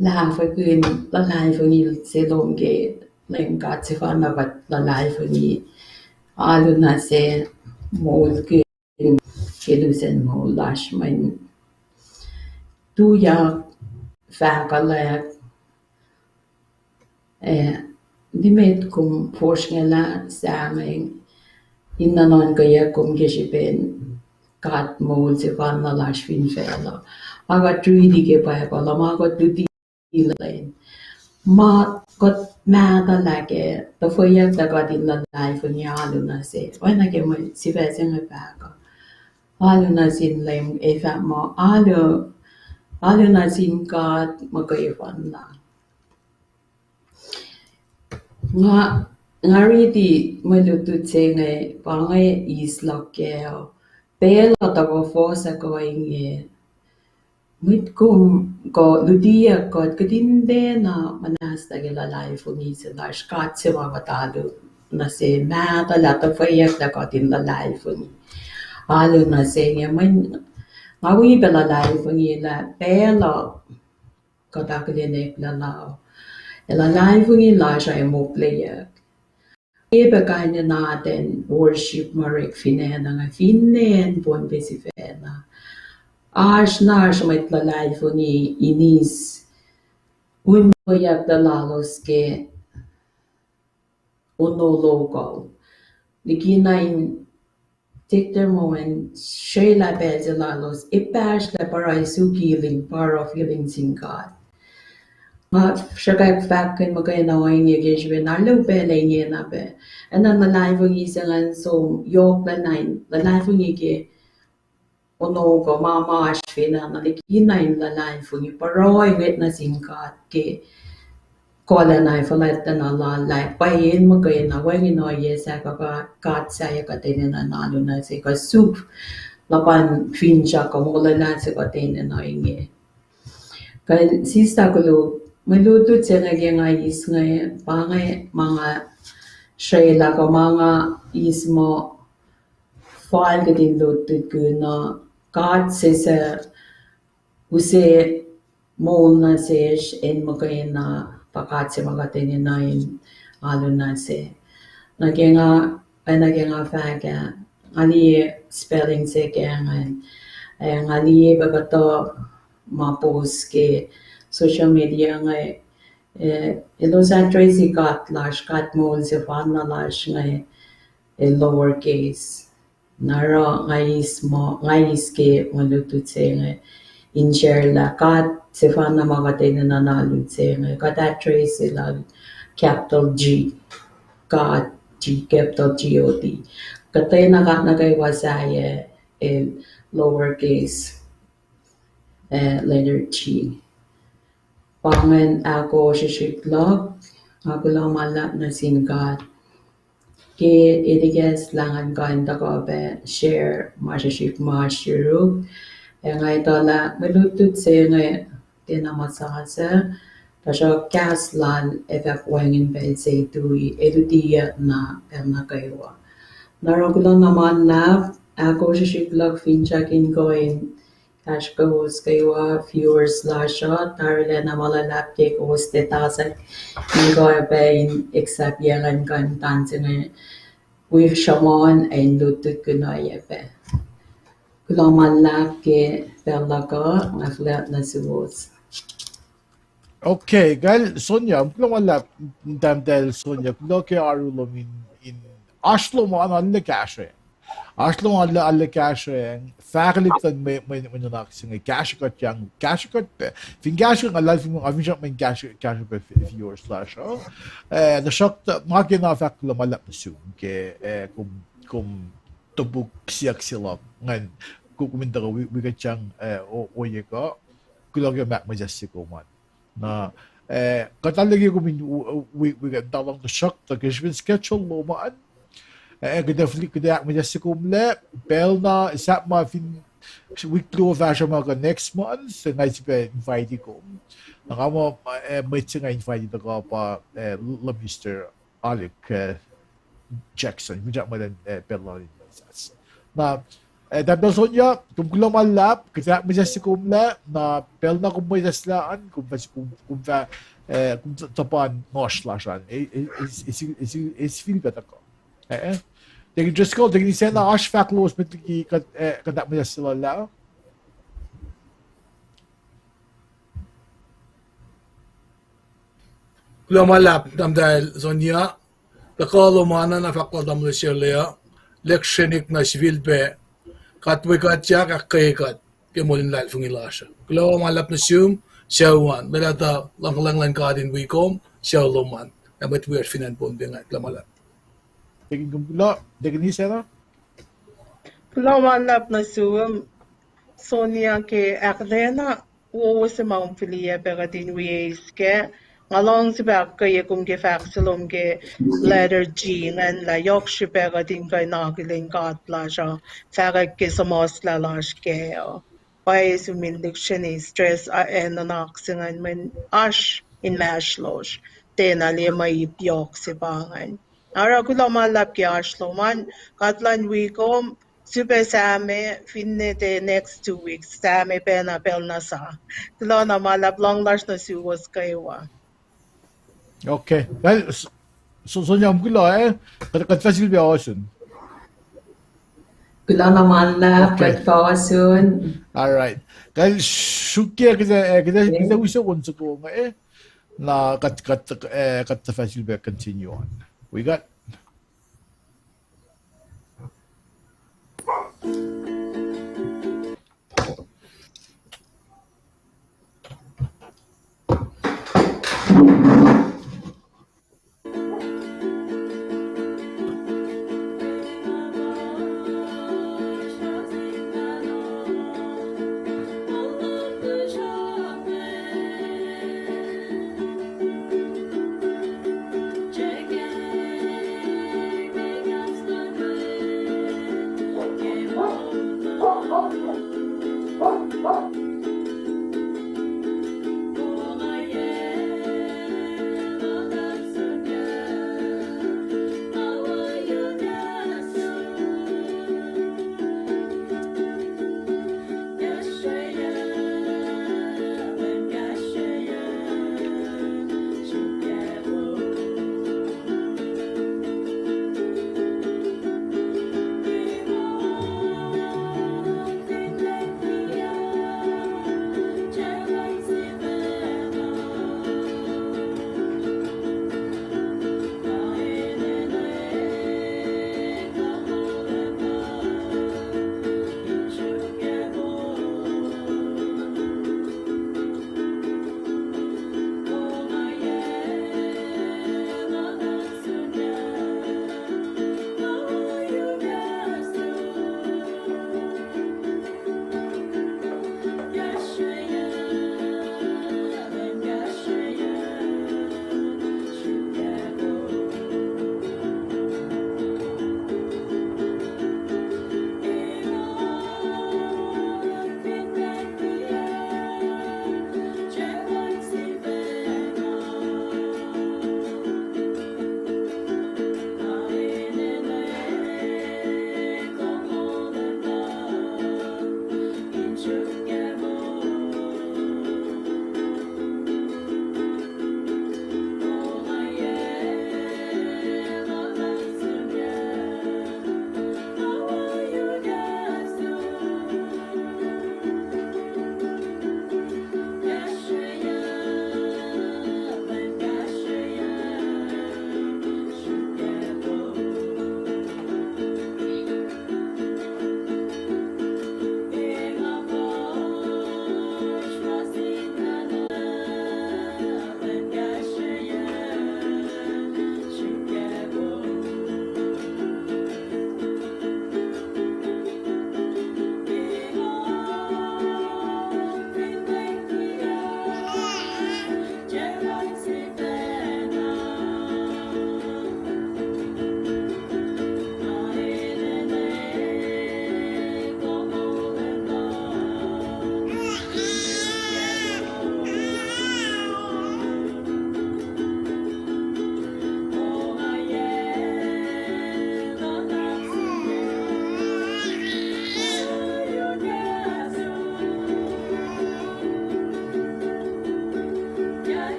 lahfwekihn luhlahlfongi se lom ke Leum God sefanna, kuht luhlahlfongi alu nuh sel moulkihn ke lusen moul lasr, mweyen tuyak, fahkwack, eh, nimet kom fosrngahlah sahngweng, in nuhnuhnkweyuck kom ke srihpen God moul sefanna lasr fin facluh. Ma kuht riti ke Bible uh, ma kuht luti lwen. Ma kuht mahtuhlah ke tuhfweyuck lah kuht in luhlahlfongi alu nuh sel. Oacna ke mwe sifac se inge fahk uh, alu nuh sin Leum ac fahk muh alu, alu nuh sin God muhkwena. Nga, nga riti mwe lutlut se inge, pa inge eis luhk kac uh. Pacl uh tuhkuh fohs ah kuh inge. Mwet kom kuh lutiyuck kuht, kuht in tiacna muhnahslah ke luhlahlfongi se lasr, God se ma kuht alu nuh sel, mahtuhlah tuhfweyuck lah kuht in luhlahlfongi alu nuh se inge. Mweyen nga wi pac luhlahlfongi lah pacl uh kuht akihlen eklac lah luhlahlfongi lasr ac mokleyuck. Ke pac kain in atacn worship ma orek fin acn uh, fin acn Pohnpei sifacna, oasr na oasr mwet luhlahlfongi in eis unweyuck lalos ke ono local. Likina in take their moment, srwaclah pacl se lalos, epahsrlah pruhe suk healing, power of healing sin God. Nga sruhkwack fahk in muhkwena ohinge ke srihpen arlac pacl ingena pac. Acn luhlahlfongi se ingacn som yohk luhn, luhlahlfongi ke ono kuh ma ma oasr fin acn uh, likina in luhlahlfongi, pruhe nuh sin God ke kuhlacna ac fuhlwactlacna lal lah pwacye muhkwena wacngihn ohiyac sahyac kuh God sahyac kuht enenuh in alu nuh se, kuh suk luhpan finsrak kuh molwelah se kuht enenuh inge. Kuh sista koluk, mwe lutlut se inge ke nga eis inge, pa inge ma nga srwaclah kuh ma nga eis muh fal kuht in lutlutkihn uh, God se suc use moul nuh sesr in muhkwena, pa God se ma kuht enenuh in alu nuh se. Na ke nga, oacna ke nga fahk ah, nga liye spelling se ke ingacn, ac nga liye pac kuhtuh ma post ke social media inge, eh, elos address-i God lasr, God moul sefanna lasr inge, eh, lower case. Na oruh nga eis muh, nga eis ke mwe lutlut se inge in share lah God sefanna ma kuht enenuh in alu se inge, kuht address-i lal capital G, God, G, capital G O D. Kuhtwena God nuh kwewa sahyac, eh, lower case, eh, letter G. Pa ingacn ahkoo srihsrihk luhk, nga kuloh ma luhlahp nuh sin God ke el ikacslah ngan kuh in tuhkuh pac share ma srihsrihk ma oasr yuruk. Ac nga etuh lah mwe lutlut se inge tiacna muhsasuc, tuhsruhk kahs lal ac fah wacngihn pacl se tui, ac lutiyuck na pacl nuh kwewa. Na oruh kuloh na ma luhlahp, ahkoo srihsrihk luhk finsrak in kuh in kahsruh kowos kwewa viewers lasr uh, tarilacna ma luhlahp ke kowos tiac tuhsruhk in kuh pac in accept-i ngan kuh in tan se inge wi sruhmuhn ac in lutlutkihn oacyacpac. Kuloh ma luhlahp ke pacl luhk uh, nga fuhlwact nuh suwos. Okay, kacl Sonia, kuloh ma luhlahp, tahmtahel Sonia, kuloh ke oaru lom in, in oasr lom an arlac kahsrweacng. Oasr lom an arlac, arlac kahsrweacng, fahkwelihk luhn mwe, mwe, mwe nuhnak se inge, kahsrwe kuht yang, kahsrwe kuht pac. Fin kahsrwe kuht, nga luhlahlfongi, nga finsrak mweyen kahsrwe, kahsrwe pac viewers lasr uh. Eh, tuhsruhktuh, nga ke na fahk kuloh ma luhlahp nuh sum ke, eh, kom, kom topuk siyuck se luhk ingacn, kom, kom in tuhkuh wi, wi kuht yang, eh, o-, ohiyac kuh, kuloh ke ma ahkmwesahsye kom an. Na, eh, kuht arlac ke kom in wi, wi, wi kuht in tuh lohng, tuhsruhktuh ke srihpen schedule lom an, eh, kuht ac fihli, kuht ac ahkmwesahsye kom lac, pacl na, sahp ma fin wik luo fahsruh ma kuh next month, nga sifilpac invite-i kom. Na nga muh, eh, mwet se nga invite-i tuhkuh pa, eh, Lamister Alik, eh, Jackson, finsrak muh elan, eh, pacl lal in mwesahs. Na, eh, tahmtahel Sonia, kom kuloh ma luhlahp, kuht ahkmwesahsye kom lac, na pacl na kom mwesahslah an, kom fah, kom, kom fah, eh, kom t-, tuhpan ngohsr lasr an, e, e, e, e, e, e, sifilpac tuhkuh. Eh, eh. Deacon Driscoll, Deacon Isacna, oasr fahk lowos met liki kuht, eh, kuht ahkmwesahsye lal ah. Kuloh ma luhlahp, tahmtahel Sonia. Tuhkuh lom an, na fahk lal tamuhlwel Sharlea, lihksreni na sifilpac God wi kuht, ahkkweye kuht ke moul in luhlahlfongi lasr uh. Kuloh ma luhlahp nuh sum, sucu an. Lwelah tuh luhngkuhlwacng luhn God in wi kom, sucu lom an. Ac mwet wiyacsr fin acn Pohnpei ingacn, kuloh ma luhlahp. Tekin kom kuloh, tekin Isacna. Kuloh ma luhlahp nuh sum, Sonia, ke ahkuhtweyac na wowo se ma kom fihliyac pac kuht in wi eis kac. Nga luhngse pac ahkkweye kom ke fahk se lom ke letter G ingacn lah yohk srihpac kuht in kuh in akihlen God lasr uh, fahkwack ke suhmuhslah lasr kac uh. Pwacye sum in lihksreni stress ac nuhnak se ingacn mweyen oasr inmahsrlosr, tiacna liye mwe ip yohk se pa ingacn. Oruh kuloh ma luhlahp ke oasr lom an, God luhn wi kom, sifilpac Sahme, finne the next two weeks, Sahme pacna pacl na sa. Kuloh na ma luhlahp, luhng lasr nuh suwos kwewa. Okay. Kal, s-, s-, Sonia, kuloh, eh? Kuht, kuht fah sifilpac ohsun. Kuloh na ma luhlahp, kuht fah ohsun. All right. Kal sruokyac kuht, eh, kuht, kuht wi soko on soko inge, eh? Na kuht, kuht, eh, kuht fah sifilpac continue on. Wi kuht.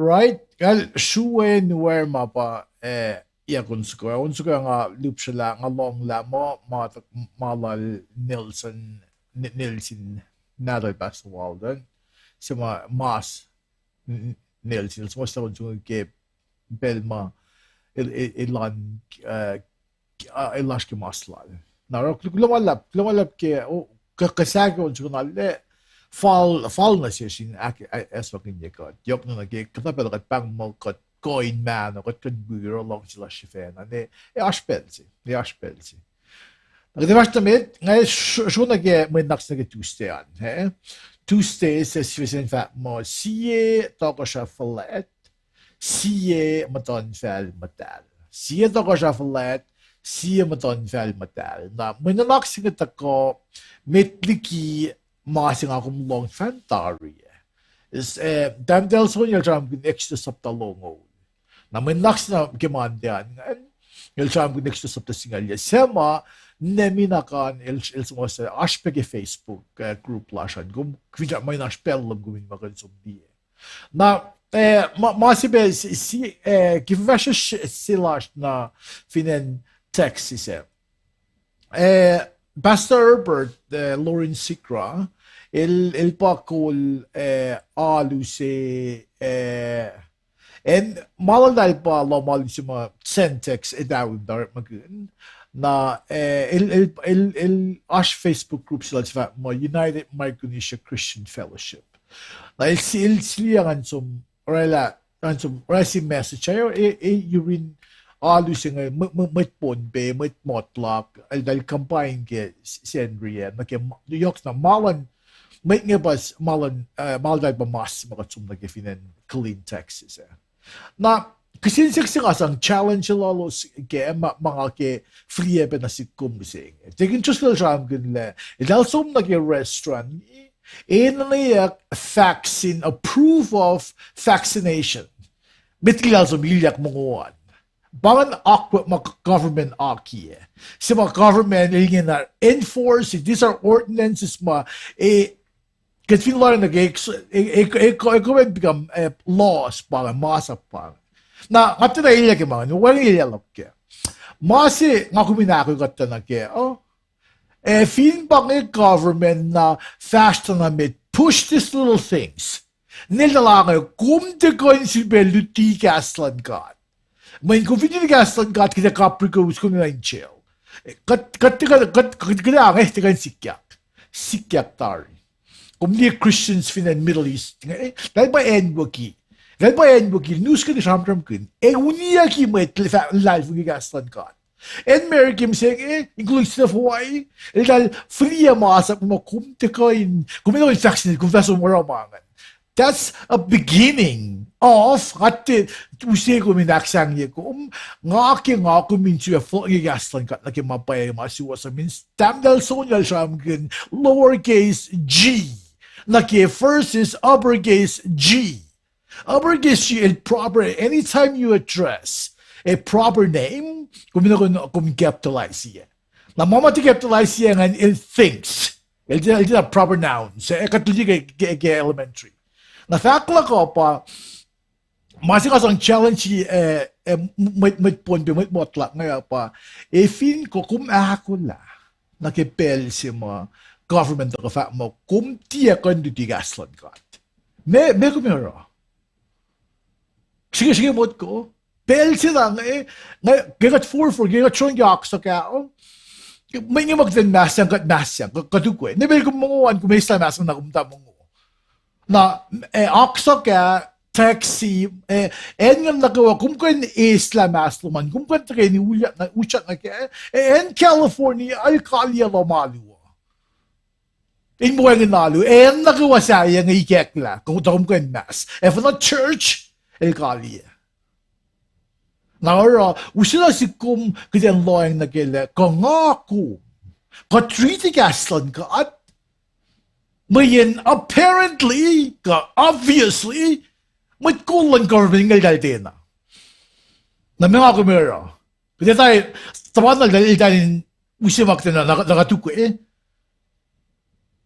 Right, kal sruen wer ma pa, eh, ya on soko, on soko nga lihpsrelah, nga lohnglah muh ma, ma lal Nelson, Nelson, nahtuhl Pastor Walden, se ma mas Nelson, el suhmuhslah on soko ke pacl ma el, el, elan, uh, el oasr ke mas lal. Na oruh kuloh ma luhlahp, kuloh ma luhlahp ke, oh, kuh, kuh sahk on soko na lah fal, fal nuh sesr in ahk, ah, esmakihnye kuht. Yohk na nuh ke kuhtuh pacl kuht pahng muh kuht kuh in mahno, kuht kuh in wi oruh luhngse lasr sifacna. Ne, e oasr pacl se, e oasr pacl se. Na kuht ac fahsr nuh met, nga sro, sro nuh ke mwe nuhnak se nuh ke Tuesday an, eh? Tuesday se sifacna fahk muh sie tohkohsrah fuhlwact, sie muhtuhnfacl muhtahl. Sie tohkohsrah fuhlwact, sie muhtuhnfacl muhtahl. Na mwe nuhnak se inge tuhkuh met liki ma se nga kom lohng fan tari ah. Tahmtahel Sonia el sramsramkihn Exodus sapta longoul. Na mwe nuhnak se na ke Monday an ingacn, el sramsramkihn Exodus sapta singucul yac. Se ma, Neminak an el, el suhmuhslah oasr pac ke Facebook, eh, group lasr an. Kom fin sramsram ma in oasr pacl lom kom in ma kuh in som liye. Na, eh, ma, ma se pac, si, si, eh, ke fahsr se lasr na fin acn Texas ah. Eh, Pastor Herbert, eh, Lauren Sigrah, el, el pa kol, eh, alu se, eh, acn ma luhn lal pa lohm alu se ma Centex, Edawin, Directmakihn. Na, eh, el, el, el, el oasr Facebook group se lal se fahk muh United Micronesia Christian Fellowship. Na el, el sili ngan som orwaclah, ngan som orwaclah sie message ah, e, e, yurin alu se inge, mwe, mwe, mwet Pohnpei, mwet Motluck, eltahl combine ke Sacnri ah, nuh ke, yohk na ma luhn, mwet inge pa s-, ma luhn, eh, ma luhn lal pa mas ma kuht som nuh ke fin acn Killeen, Texas ah. Na, kihsen siyuck se nga sang challenge lalos ke ma, ma nga ke fihliyac pac nuh sihk kom mihsenge. Deacon Driscoll el sramsramkihn lah eltahl som nuh ke restaurant, enenweyuck vaccine, a proof of vaccination. Met liki eltahl som ilyak mongo an. Pa ingacn akwuck ma government akiyac. Se ma government el ingena enforce, these are ordinances ma, e, kuht fin lohacng nuh ke, e, e, e, e, become, eh, laws pa ingacn, masap pa ingacn. Na, nga tiacna elyah ke ma ingacn, wacngihn elyah luhk kac. Ma se nga kom in ahkoo kuht tuh nuh kac, oh, ac fin pa inge government na fahsr tuh na met, push these little things. Nel tuh lah inge, kom tiac kuh in sifilpac luti kahs luhn God. Mweyen kom fin luti kahs luhn God, kuht ac kaprikuhs, kom in in jail. Kuht, kuht, kuht, kuht, kuht, kuht ac inge tiac kuh in sikyak. Sikyak tari. Kom liye Christians fin acn Middle East, eh, eltahl pa acnwucki. Eltahl pa acnwucki, news kuh sramsramkihn. Ac uniyucki mwet luhlahlfongi kahs luhn God. Acn America mihsenge, including state of Hawaii, eltahl fihliyac masap muh kom tiac kuh in, kom in vaccinate, kom fah som oruh ma ingacn. That's a beginning of, nga tiac use kom in ahksahngye kom, nga ke nga kom in sifilpac fohlohk kahs luhn God nuh ke ma pwacye ma suwohs uh, means Tahmtahel Sonia el sramsramkihn lowercase g nuh ke versus uppercase G. Uppercase G, el proper, anytime you address a proper name, kom in, kom, kom capitalize-ye. Na ma ma tiac capitalize-ye ingacn el thinks. El tiac, el tiac proper noun. Se, eh, kuht luti ke, ke, ke elementary. Na fahk luhk uh pa, ma se nga sang challenge, eh, eh, mwet, mwet Pohnpei, mwet Motluck inge uh pa, ac fin ko-, kom ahkolah nuh ke pacl se ma government tuhkuh fahk muh kom tiac kuh in luti kahs luhn God, meac, meac kom oruh? Srihke, srihke motko. Pacl se na inge, inge, ke kuht forfor, ke kuht srohng ke oak sohkah, oh, mwe inge ma kuht in mask, kuht mask, kuht, kuht ukwe. Ne pacl kom mongo an, kom eislah mask na kom tuh mongo. Na, eh, oak sohkah, taxi, eh, acn ingacn nuh kwewa, kom kuh in eislah mask lom an, kom kuh in tuhkweni usrnguck, eh, acn California, el kaliyac lohm alu uh in wacngihn alu, acn nuh kwewa sahyac inge ikacklah, kom tuh kom kuh in mask. Ac fin church, el kaliyac. Na oruh, use na sihk kom kuht in lohacng nuh ke lah, kuh nga kom kuht riti kahs luhn God, mweyen apparently, kuh obviously, mwet kol luhn government inge eltahl tiacna. Na meac nga kom oruh? Kuht etuh, tuhpan na eltahl in use ma kuht in na, na kuht ukwe.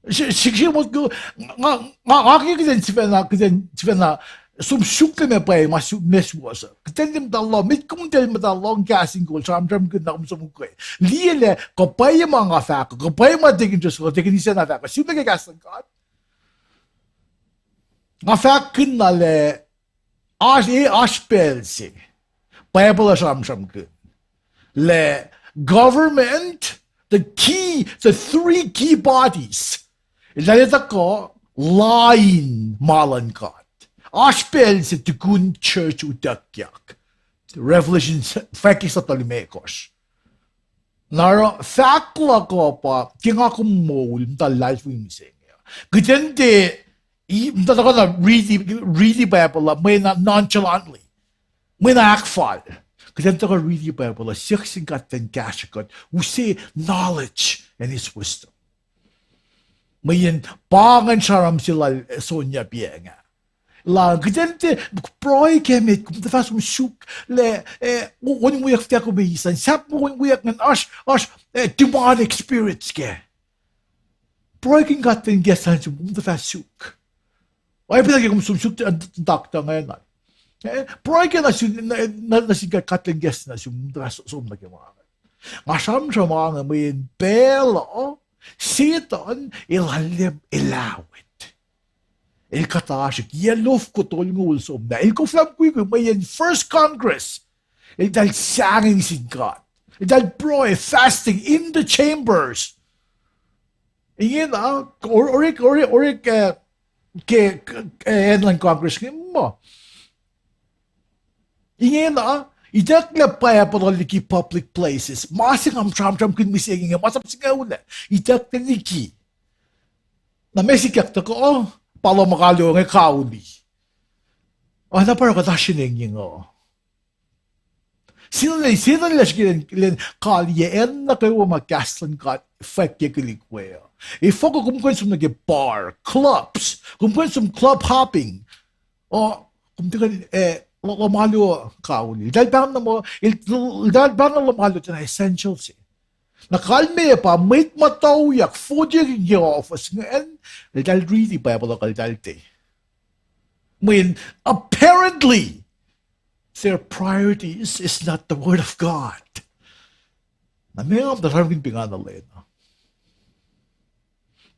Srihk, srihk, srihk motko, nga, nga, nga ke kuht in sifacna, kuht in sifacna, Som suk lah meac pwacye ma su-, meac suwohs uh. Kuht in muhta lohng, met kom tiac muhta lohng kahs in kol, sramsramkihn na kom som ukwe. Liye lah kuh pwacye ma nga fahk uh, kuh pwacye ma tekin just, kuh tekin ise na fahk uh, sihmlac ke kahs luhn God. Nga fahkkihn na lah oasr, e, oasr pacl se Bible uh sramsramkihn lah government, the key, the three key bodies, eltahl etuh kuh lain ma luhn God. Oasr pacl se tukun church utuckyak. Revelation fahk ke sapta limekohsr. Na oruh fahk luhk uh pa, ke nga kom moul, muhta luhlahlfongi mihsenge. Kuht in tiac, i, muhta tuhkuh na riti, riti Bible uh, mwe na nonchalantly. Mwe na ahkfal. Kuht in tuhkuh riti Bible uh, siyuck sin God in kahsruh kuht, use knowledge and his wisdom. Mweyen pa ingacn sramsram se lal Sonya piacng ah. Lah kuht in tiac pruhe ke met, kom tuh fah som suk lah, eh, o-, on wiyuck fah kom eis an, sahp on wiyuck ingacn oasr, oasr, eh, demonic spirits kac. Pruhekihn God in kahs an sum, kom tuh fah suk. Oacyacpac ke kom som suk, eh, doctor ingacn. Eh, pruhe ke na sin, na, na, na sin God, God in kahs na sum, kom tuh fah som nuh ke ma. Nga sramsram inge mweyen pacl uh, Setuhn el alu, el alu wet. El kuhtasrihk, yac luofoko tolngoul somlah. El koflah mukwikwi mweyen First Congress. Eltahl sahngweng sin God. Eltahl pruhe, fasting in the chambers. Ingena, or-, orek, orek, orek, eh, ke, ke, eh, acn luhn Congress inge muh. Ingena, itucklac Bible uh liki public places. Ma se nga sramsramkihn mihsenge inge, ma sap singucul ah. Itucklac liki. Na meac sikyak tuhkuh, pa lohm ma kalu inge kauli. Oacna pa oruh kuht oasr yen engyeng uh. Setuhn el, Setuhn el srihke lwen, lwen kaliyac acn nuh kwewa ma kahs luhn God fwack ke kilik we uh. Efuh kuh kom kuh in som nuh ke bar, clubs, kom kuh in som club hopping. O, kom tiac kuh in, eh, lo-, lohm alu uh kauli. Eltahl pahngon na muh, el-, eltahl pahngon na lohm alu uh tiacna essential se. Na kalmeyac pa mwet muhtwacwacack, forty ke office ingacn, eltahl riti Bible uh kuh eltahl te. Mweyen, apparently, their priorities is not the word of God. Na meac nga muhta sramsramkihn pa ingacn lwen uh.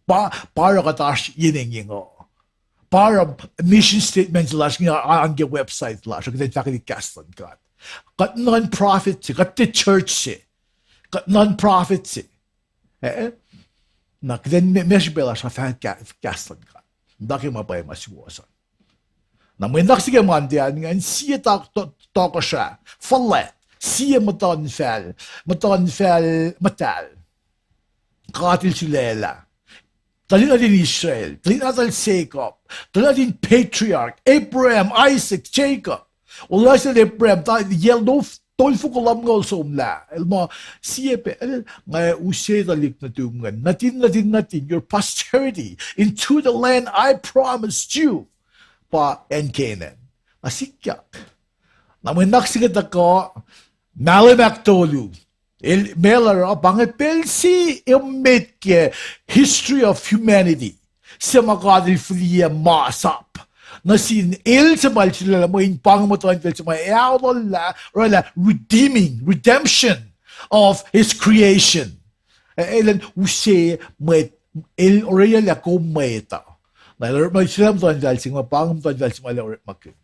Pa, pa oruh kuht oasr yen engyeng uh. Pa oruh mission statement lasr inge an ke website lasr, kuht in fahkwelihk kahs luhn God. Kuht non-profit se, kuht tiac church se. Kuht non-profit se. Eh? Na kuht in me-, meac srihpac lasr uh fahk kahs luhn God. Nuh ke ma pwacye ma suwohs an. Na mwe nuhnak se ke Monday an ingacn sie to-, to-, tohkohsrah, fuhlwact, sie muhtuhnfacl, muhtuhnfacl muhtahl. God el sulaclah. Tuhlihk nuhtin Israel, tuhlihk nahtuhl Jacob, tuhlihk nuhtin patriarch, Abraham, Isaac, Jacob. Olwelah sel Abraham, ta yac luo-, tolfoko lumngaul somlah. El muh, sie pacl, nga use tuhlihk nuhtum ingacn, nuhtin, nuhtin, nuhtin, your posterity, into the land I promised you. Pa acn Canaan. Na sikyak. Na mwe nuhnak se inge tuhkuh, mahlwem ahktolu. El, Miller uh pa inge pacl se emet ke history of humanity se ma God el fihliyac masap nuh sin el se ma el sulaclah mweyen pa inge muhtuhnfacl se ma ac aollah, oraclah redeeming, redemption of his creation. E-, elan use mwet, el orwaclah kom mwet uh. Na el orekma sulaclah muhtuhnfacl se ma pa inge muhtuhnfacl se ma el orekmakihn.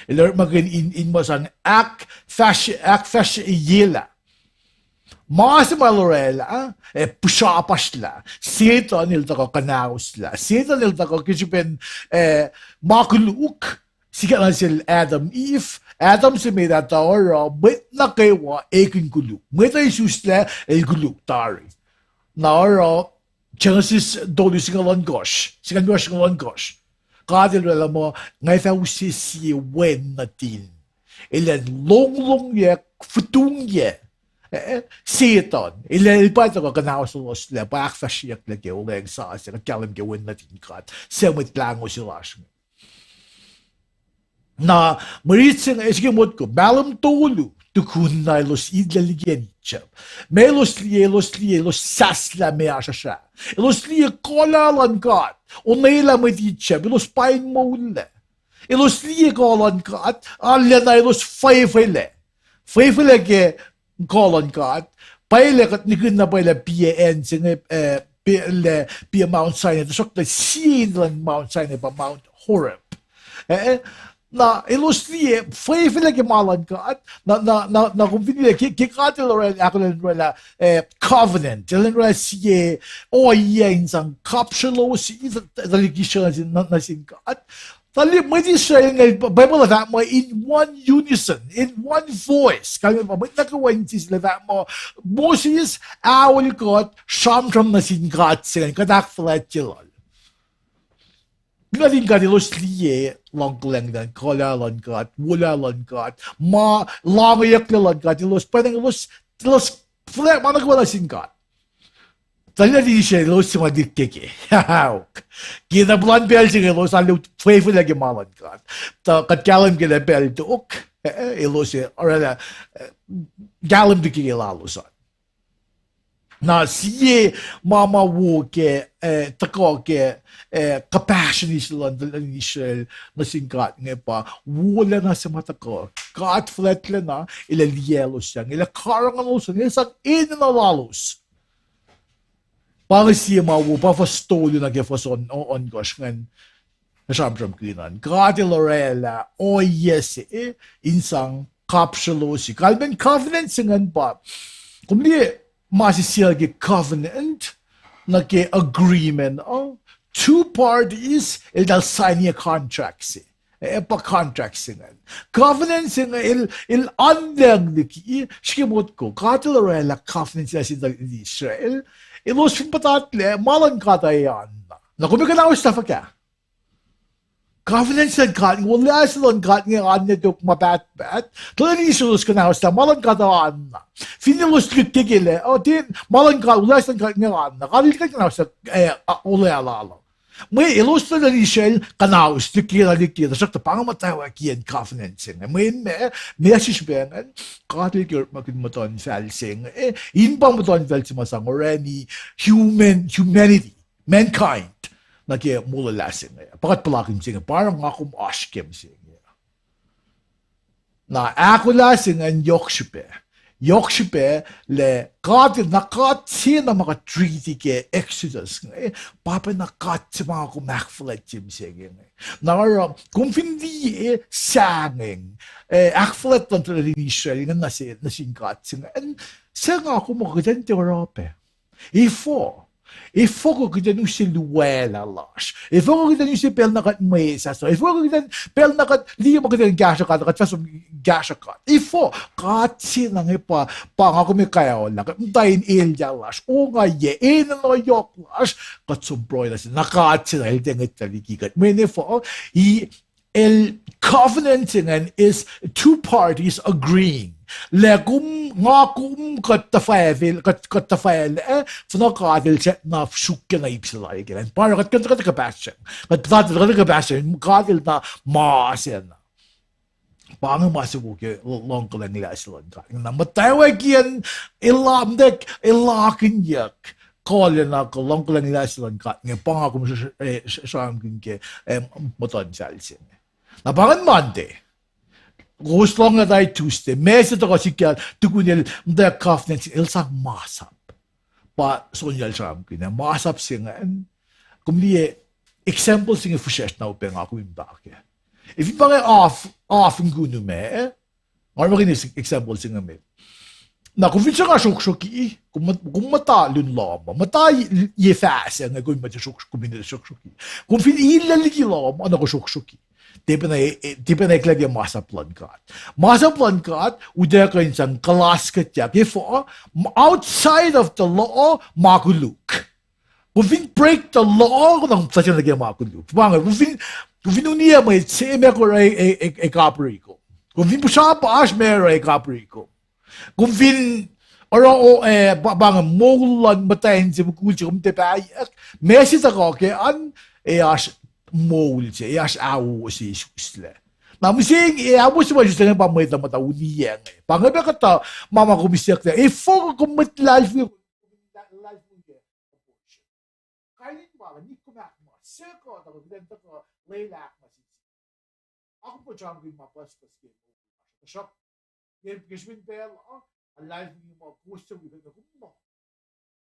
El orekmakihn in, in ma sang ahkfahsr-, ahkfahsryelah. Ma se ma el orwaclah, ah, eh, pihsrapasrlah. Setuhn el tuhkuh kuhnahoslah. Setuhn el tuhkuh ke srihpen, eh, ma koluk, sikyak nuh sel Adam, Eve, Adam se met ah tuh oruh, mwet nuh kwewa ekihn koluk. Mwet uh isuslac, el koluk tari. Na oruh, Genesis tolu singucul ohnkohsr, singucul ohnkohsr, singucul ohnkohsr. God el orwaclah muh, nga fah use sie wen nuhtin. Elan longlongyac, fitungyac, eh, Setuhn. Elan, el pa tuhkuh kuhnahoslah, pa ahkfahsryeyucklac ke olweacng sasuc, kuht kahlwem ke wen nuhtin God. Suc Mwet Lahngo se lasr inge. Na, mwe rit se inge, srihke motko, mahlwem tolu, tukun na elos illac liki acn Egypt. Ma elos liye, elos liye, elos sahslah meac asrasrah. Elos liye kuhlah luhn God. Onwelah mwet Egypt, elos pain moullac. elos liye kuh luhn God, arulacna elos fwefwelac. Fwefwelac ke kuh luhn God. Pwacye lah kuht nihkihn na pwacye lah piyac acn se inge, eh, piyac, lah piyac Mount Sinai, tuhsruhktuh sie in luhn Mount Sinai pa Mount Horeb. Eh, na elos liye, fwefwelac ke ma luhn God, na, na, na, na kom fin liye, ke, ke God El orwacl, ahkolah in orwaclah, eh, covenant, El orwaclah sie ohiyac in sang kapsrelos, tuhlihk Israel nuh sin, nuh sin God. Tuhlihk mwet Israel inge, Bible uh fahk muh in one unison, in one voice. Kalmac pa mwet nuh kwewa in sislah fahk muh Moses, aol kuht, sramsram nuh sin God se inge, kuht ahkfuhlwactye lal. Kuht in God elos liye luhngkuhlwacng luhn, kuhlwacng luhn God, wolacna luhn God, ma, langeyucklac luhn God, elos pwacnwacng elos, elos fuhlwact ma nuh kwewa nuh sin God. Tuhlihk nuhtin Israel elos se ma likkeke. Ke na puhlan pacl se inge elos arlac fwefwelac ke ma luhn God. Tuh kuht kahlwem ke lah pacl tok, eh, elos orwaclah, eh, kahlwem likkeke lalos an. Na sie ma ma wo ke, eh, tuhkuh ke, eh, compassion se luhn tuhlihk nuhtin Israel nuh sin God inge pa wolacna se ma tuhkuh. God fuhlwactlacna El ac liye elos an, El ac karihngihn elos an, El sang enenuh lalos. Pa inge sie ma wo, pa fuhs tolu nuh ke fuhs on, ohnkohsr ingacn, sramsramkihn an. God El orwaclah ohiyac se in sang kapsrelos. Kalmacn covenant se ingacn pa, kom liye ma se siyuck ke covenant nuh ke agreement uh, two parties eltahl sign-i contract se. Eh, pa contract se ingacn. Covenant se inge el, el anlacng liki, srihke motko, God El orwaclah covenant se nuh sin tuhlihk nuhtin Israel. Elos fin puhtatlac, ma luhn God uh ac oanna. Na kom ac kuhnahoslah fuhkah? Covenant se luhn God, wolacna se luhn God inge oanna tok ma pahtpaht. Tuhlihk nuhtin Israel elos kuhnahoslah, ma luhn God uh oanna. Fin elos likkeke lah, oh, tiac, ma luhn God, wolacna se luhn God inge oanna. God El kuh in kuhnahoslah, eh, a, olwelah lal uh. Mwe elos tuhlihk nuhtin Israel kuhnahos likkeke, likkeke, tuhsruhktuh pa inge muhtwacwacackiyacn covenant se inge. Mwe ma, ma srihsrihk ingacn, God El ke orekmakihn muhtuhnfacl se inge, eh, in pa muhtuhnfacl se ma sang orani human, humanity, mankind, nuh ke molwelah se inge. Pa kuht puhlakihn se inge, pa oruh nga kom oasr ke mihsenge. Na ahkolah se ingacn yohk srihpac. Yohk srihpac lah God, na God se na ma kuht riti ke Exodus inge, pa pacna God se ma kom ahkfuhlwactye mihsenge inge. Na oruh kom fin liye sahngweng, eh, ahkfuhlwact luhn tuhlihk nuhtin Israel ingacn nuh se, nuh sin God se ingacn, se nga kom kuh kuht in tiac oruh pac. Efuh? Efuh kuh kuht in use luwaclah lasr? Efuh kuh kuht in use pacl na kuht mwesahs uh? Efuh kuh kuht in pacl na kuht liye ma kuht in kahsruh God, kuht fah som kahsruh God? Efuh? God se na inge pa, pa nga kom ac kaolah, kuht muhta in elyah lasr, ongaiyac, enenuh yohk lasr, kuht som pruhe nuh sin, na God se na El tiac ngwetlah liki kuht. Mweyen efuh? El covenant se ingacn is two parties agreeing. Lah kom, nga kom, kuht tuhfahfahl, kuht, kuht tuhfahfahl, eh, finne God El srackna sruokyac na ip se lal ke lwen. Pa oruh kuht kuh in tuhkuh kuhpahsryang. Kuht puhtat kuhpahsryang, God El na ma se na. Pa inge ma se wo ke luhngkuhlwacng lah se luhn God. Na muhtwacwacackiyacn, elah, mtak, elakinyuck kuhlwacna kuh luhngkuhlwacng lah se luhn God inge, pa nga kom sramsramkihn ke, eh, muhtuhnfacl se inge. Na pa ingacn Monday. Kowos lohng lah tari Tuesday. Ma se tuhkuh sikyak tukun el muhtwacwacack covenant, el sang masap. Pa Sonya el sramsramkihn ah, masap se ingacn. Kom liye, example se inge fihsracsr na upac nga kom in pa ke, if in pa inge af, af in kunu ma, nga orekmakihn example se inge met. Na kom fin sruhnga sroksroki, kom muhta lun lohm uh, muhta ye fahsr inge kom in srok, kom in sroksroki. Kom fin illah liki lohm uh, na kom sroksroki. Tiac pacna, eh, tiac pacna eklac ke masap luhn God. Masap luhn God utuckuh in sang kuhlahs kuhtyak. Efuh? Outside of the law, ma koluk. Kom fin break the law, kom na kom tuhsruhk nuh ke ma koluk. Pa inge, kom fin, kom fin uniyac mwet se, ma oruh ac, ac, ac, ac kapri kom. Kom fin puhsra pa oasr, ma oruh ac kapri kom. Kom fin oruh, eh, pa, pa inge moul luhn muhtwacn se, mukul se, kom tiac pahyuck, ma se tuhkuh ke an, ac oasr moul se, ac oasr ahwo se isuslac. Na mihsenge, ahwo se ma isuslac inge pa mwet uh muhta uniyac inge. Pa inge pac kuhtuh ma ma kom siyuck lah, efuh kuh kom mwet luhlahlfongi, luhlahlfongi ke abortion? Kain in ma inge, kom ahkma, se kuh tuhkuh, kuht in tuhkuh lwelah ahkma sin Ac kom kuh sramsramkihn ma pucspucs ke moul lasr. Tuhsruhk ke srihpen pacl uh, luhlahlfongi muh kowos suc wi pacl uh, kom lohng.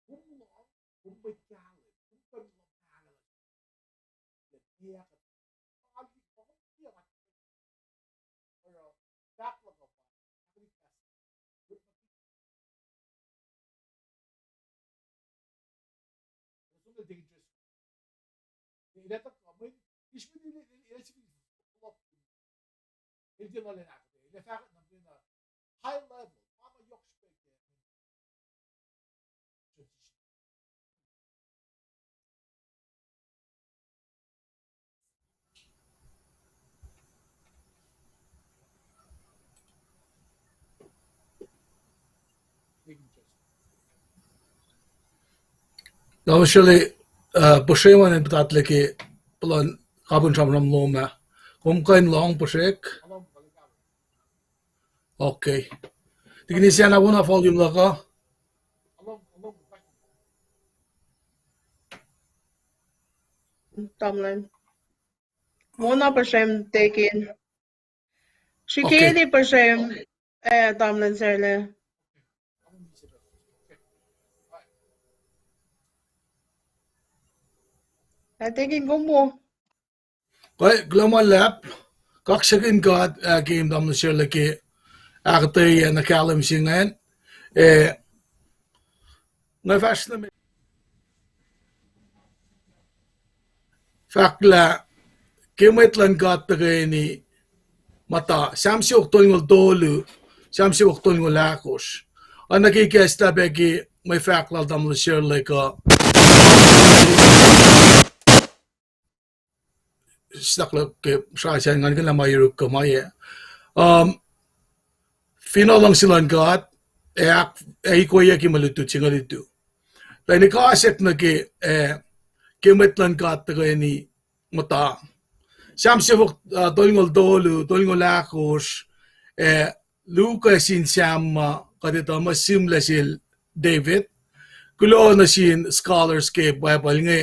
Kom lohng, kom mwet kahlwem, kom kuh in lohng kahlwem. Ac tiac kuht, oruh, fahk luhk uh pa, Tamuhlwel Shirley, uh, puhsremon in puhtatlac ke puhlan kapihn sramsram lom ah. Kom kuh in lohng puhsrek? Okay. Tikini sacna wona volume luhk uh. Tamuhlwel. Wona puhsrem tekin. Srihke li puhsrem, eh, Tamuhlwel Sarla. Ah, tekin kom wo. Kuh, kuloh ma luhlahp, kaksakihn God, ah, ke Tamuhlwel Sarla ke ahkuhtweyac nuh kahlwem se ingacn. Eh, nga fahsr nuh met fahk lah ke mwet luhn God tuhkweni muhta, Sam siofok tolngoul tolu, Sam siofok tolngoul ahkosr. Oacna ke ikacslah pac ke mwe fahk lal Tamuhlwel Sarla kuh stakla ke srah se ngan kena ma yuruk kuh ma yac. Um, Finohl luhngse luhn God, ac ahk, ac ikoac ke mwe lutlut se inge lutu. Lwen ikacslah nuh ke, eh, ke mwet luhn God tuhkweni muhta. Sam siofok, uh, tolngoul tolu, tolngoul ahkosr, eh, luo ke sin Sam ma kuht etuh muh sihmlac sel David. Kuloh nuh sin scholars ke Bible inge,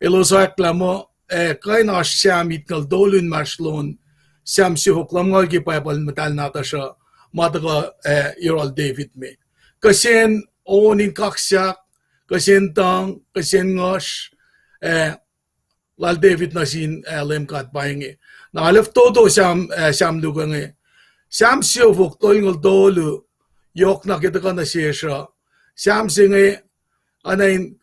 elos oacklah muh, eh, kuh in oasr Sam itngoul tolu inmahsrlon Sam siofok lumngaul ke Bible muhtahl nahtuhsr uh, ma tuhkuh, eh, yohrohl David me. Kihsen on in kaksak, kihsen tuhng, kihsen nguhsr, eh, lal David nuh sin, eh, Leum God pa inge. Na alef toto Sam, eh, Sam luo inge. Sam siofok tolngoul tolu, yohkna ke tuhkuh nuh sesr uh. Sam se inge, oacna in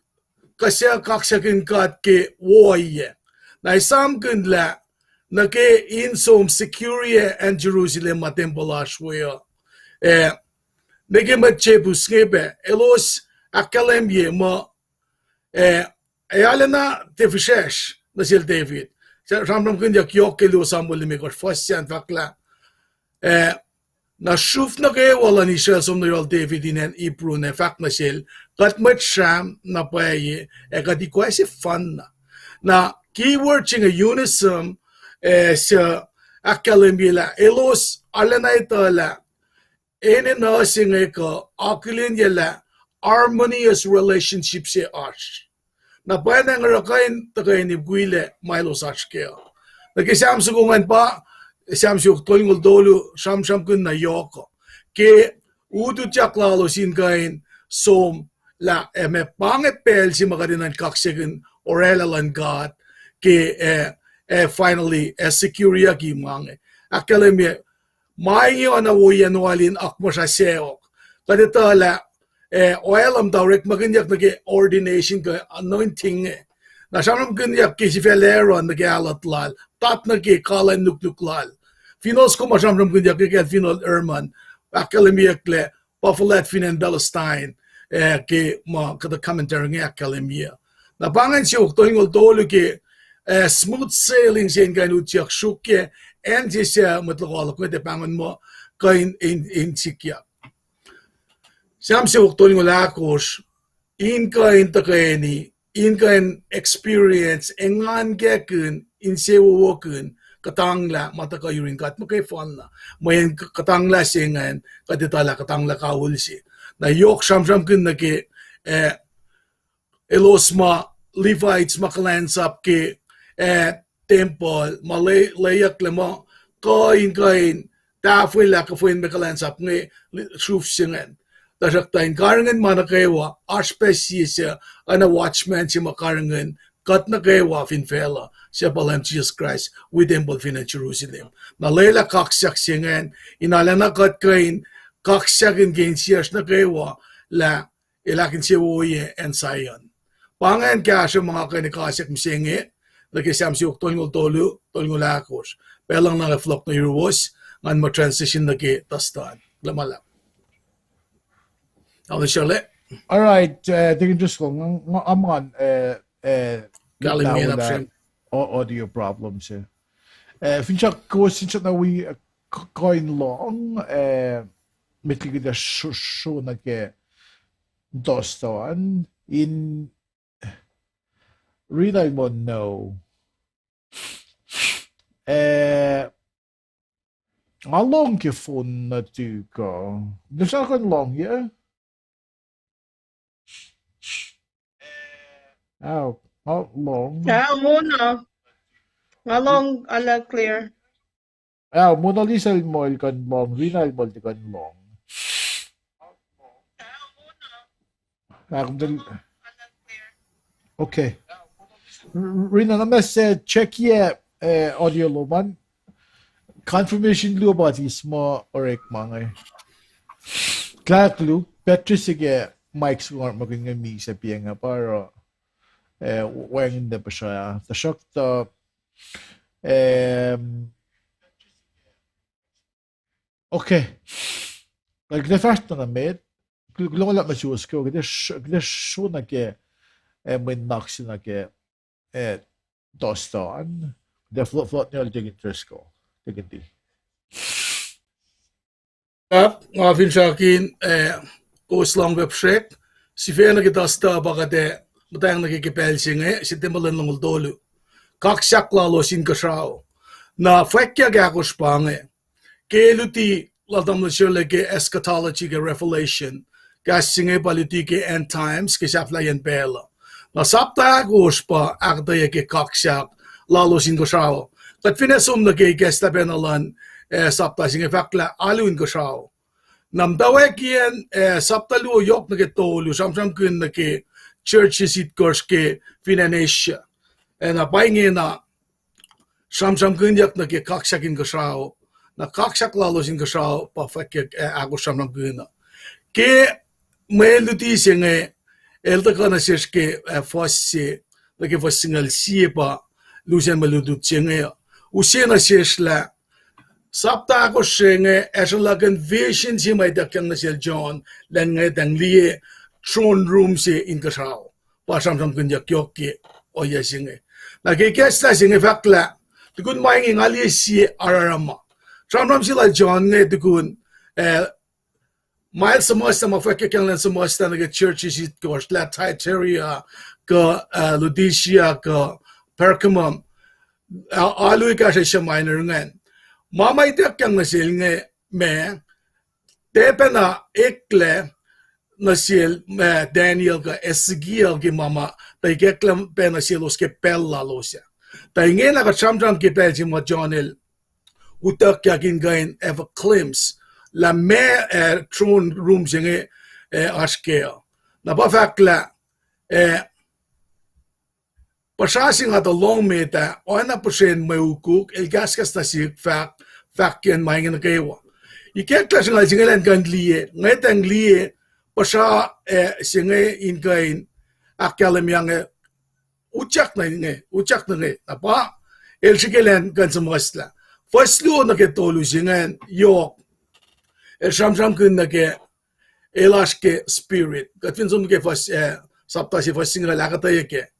kuh suc kaksakihn God ke wo ohiyac. Na esamkihn lah nuh ke in som secure acn Jerusalem ma tempuhl lasr we uh, eh, nuh ke mwet Jebus inge pac, elos ahkkahlwemye muh, eh, ac arulacna tiac fihsracsr nuh sel David. Sramsramkihnyuck yohk ke luo Samuel limekohsr, fuhs se an fahk lah, eh, na sruf nuh kwewa luhn Israel som nuh yohrohl David in acn Hebron ac fahk nuh sel, kuht mwet sram na pwacye, ac kuht ikoac sefanna. Na keyword se inge unison, eh, suc ahkkahlwemye lah elos arulacna etuh lah enenuh se inge kuh akihlenyac lah harmonious relationship se oasr. Na pwacnwacng oruh kuh in tuhkweni mukwilac ma elos oasr kac uh. Nuh ke Sam soko ingacn pa, Sam siofok tolngoul tolu, sramsramkihn na yohk uh ke ututyak lalos in kuh in som lah, eh, ma pa inge pacl se ma kuht enenuh in kaksakihn orwaclah luhn God ke, eh, eh, finally, eh, secureyucki ma inge. Ahkkahlwemye, ma inge oacna woiyacn oal in akmuhsra sacohk. Kuht etuh lah, eh, oal uh muhta orekmakihnyuck nuh ke ordination kuh anointing inge. Na sramsramkihnyuck ke sifacl Aaron nuh ke ahlwet lal, muhta nuh ke kahlwem nuknuk lal. Finohl soko ma sramsramkihnyuck ke kacl Finohl Ehrman, ahkkahlwemyeyucklac, pa fuhlwact fin acn Palestine, eh, ke ma kuhtuh commentary inge ahkkahlwemye. Na pa ingacn siofok tolngoul tolu ke, eh, smooth sailing se in kuh in utyak sruokyac, acn se suc mwet lokoalok inge tiac pahngon muh kuh in, in, in sikyak. Sam siofok tolngoul ahkosr, in kuh in tuhkweni, in kuh in experience, engankihn, insewowokihn kuhtanglah ma tuhkuh yurin God muhkwefanna. Mweyen kuhtanglah se ingacn, kuht etuh lah kuhtanglah kawihl se. Na yohk sramsramkihn nuh ke, eh, elos ma Levites ma kuhlwacnsap ke, eh, tempuhl, ma lwe-, lweyucklac muh kuh in kuh in tahfwelah kuhfa in mwe kuhlwacnsap inge, sruf se ingacn. Tuhsruhktuh in karihngihn ma nuh kwewa, oasr pac sie suc, oacna watchman se ma karihngihn kuht nuh kwewa fin facluh, suc pa Leum Jisus Kraist wi tempuhl fin acn Jerusalem. Na lwelah kaksak se ingacn in arulacna kuht kuh in kaksak in ke insiyacsr nuh kwewa lah el ahkinsewowoye acn Zion. Pa ingacn kahsruh ma nga kuh in kasak mihsenge nuh ke Sam siofok tolngoul tolu, tolngoul ahkosr. Pacl luhk na fohlohk nuh yuruwos, ngan muh transition nuh ke Dustin. Kuloh ma luhlahp. All right, uh, Deacon Driscoll, nga, nga, am ngan, uh, uh, Kahlwem, audio problems, uh. Uh, finsrak kowos in srackna wi, uh, k-, kuh in lohng, uh, met liki kuht ac sro-, sro nuh ke Dustin in Rina el muh no. Eh, nga lohng ke phone nuh tuk uh. Nusra kuh in lohng, yeah? Ao, nga lohng. Ao, Mona. Nga lohng, ala clear. Ao, Mona Lisa el muh el kuh in lohng, Rina el muh el tiac kuh in lohng. Okay. Rina, na ma se check-ye, eh, audio lom an. Confirmation luo pa tis muh orekma inge. Klahk luo, Patrice ke mic se nga orekmakihn inge misac pa inge pa oruh, eh, wacngihn na puhsra. Tuhsruhktuh, em, okay. Kuht ac fahsr na met, kuloh ma luhlahp nuh suwos kwewa, kuht ac sro nuh ke, eh, mwe nuhnak se nuh ke, eh, Dustin, kuht ac flo-, float nuh yohrohl Deacon Driscoll, Deacon D. Nga finsrak in, eh, kowos lohng pac srwack, sifacna ke Dustin pa kuht ac muhtwacng nuh ke ke pacl se inge, Septempuh luhn longoul tolu. Kaksak lalos inkuhsrao. Na fwackyuck ahkosr pa inge. Ke luti lal tamuhlwel Sharla ke eschatology ke Revelation, kahs se inge pa luti ke end times, ke sahflahiyacn pacl uh. Na sapta ahkosr pa ahkuhtweyac ke kaksak lalos inkuhsrao. Kuht finne som nuh ke ikacslah pacna luhn, eh, sapta se inge fahk lah alu inkuhsrao. Na muhtwacwacackiyacn, eh, sapta luo yohk nuh ke tolu, sramsramkihn nuh ke churches itkohsr ke fin acn Asia. Eh, na pa ingena sramsramkihnyuck nuh ke kaksak inkuhsrao, na kaksak lalos inkuhsrao pa fwackyuck, eh, ahkosr sramsramkihn uh. Ke mwe luti se inge, el tuhkuh nuh sesr ke, eh, fuhs se, nuh ke fuhs singucul sie pa lusen mwe lutlut se inge uh. Use nuh sesr lah sapta ahkosr se inge, ahsrwelahkihn vision se ma ituckyang nuh sel John, lah ngwetacng liye throne room se inkuhsrao. Pa sramsramkihnyuck yohk ke ohiyac se inge. Na ke ikacslah se inge fahk lah, tukun ma inge nga liye sie aruruma. Sramsram se lal John inge tukun, eh, ma el suhmuhslah, ma fwackyuckyang elan suhmuhslah nuh ke churches itkohsr, lah Thyatira, kuh, eh, Laodicea, kuh Pergamum, a-, alu ekahsr Asia Minor ingacn. Ma ma ituckyang nuh sel inge, ma, tiac pacna eklac nuh sel, ma, Daniel kuh Ezekiel ke ma ma, tuh ikacklah pac nuh selos ke pacl lalos ah. Tuh ingena kuht sramsram ke pacl se ma John el utuckyak in kuh in have a glimpse lah ma, eh, throne room se inge, eh, oasr kac uh. Na pa fahk lah, eh, puhsra se nga tuh lohng met ah, oacna puhsren mwe ukuk, el kahskahs nuh sihk fahk, fahkyacn ma inge nuh kwewa. Ikacklah sruhnga se inge elan kuh in liye, ngwetacng liye, puhsra, eh, se inge in kuh in ahkkahlwemye inge, utyak nuh inge, utyak nuh inge, na pa, el srihke elan kuh in suhmuhslah. Fuhs luo nuh ke tolu se ingacn, yohk. El sramsramkihn nuh ke, el oasr ke spirit. Kuht fin som nuh ke fuhs, eh, sapta se fuhs singucul ahkuhtweyac kac.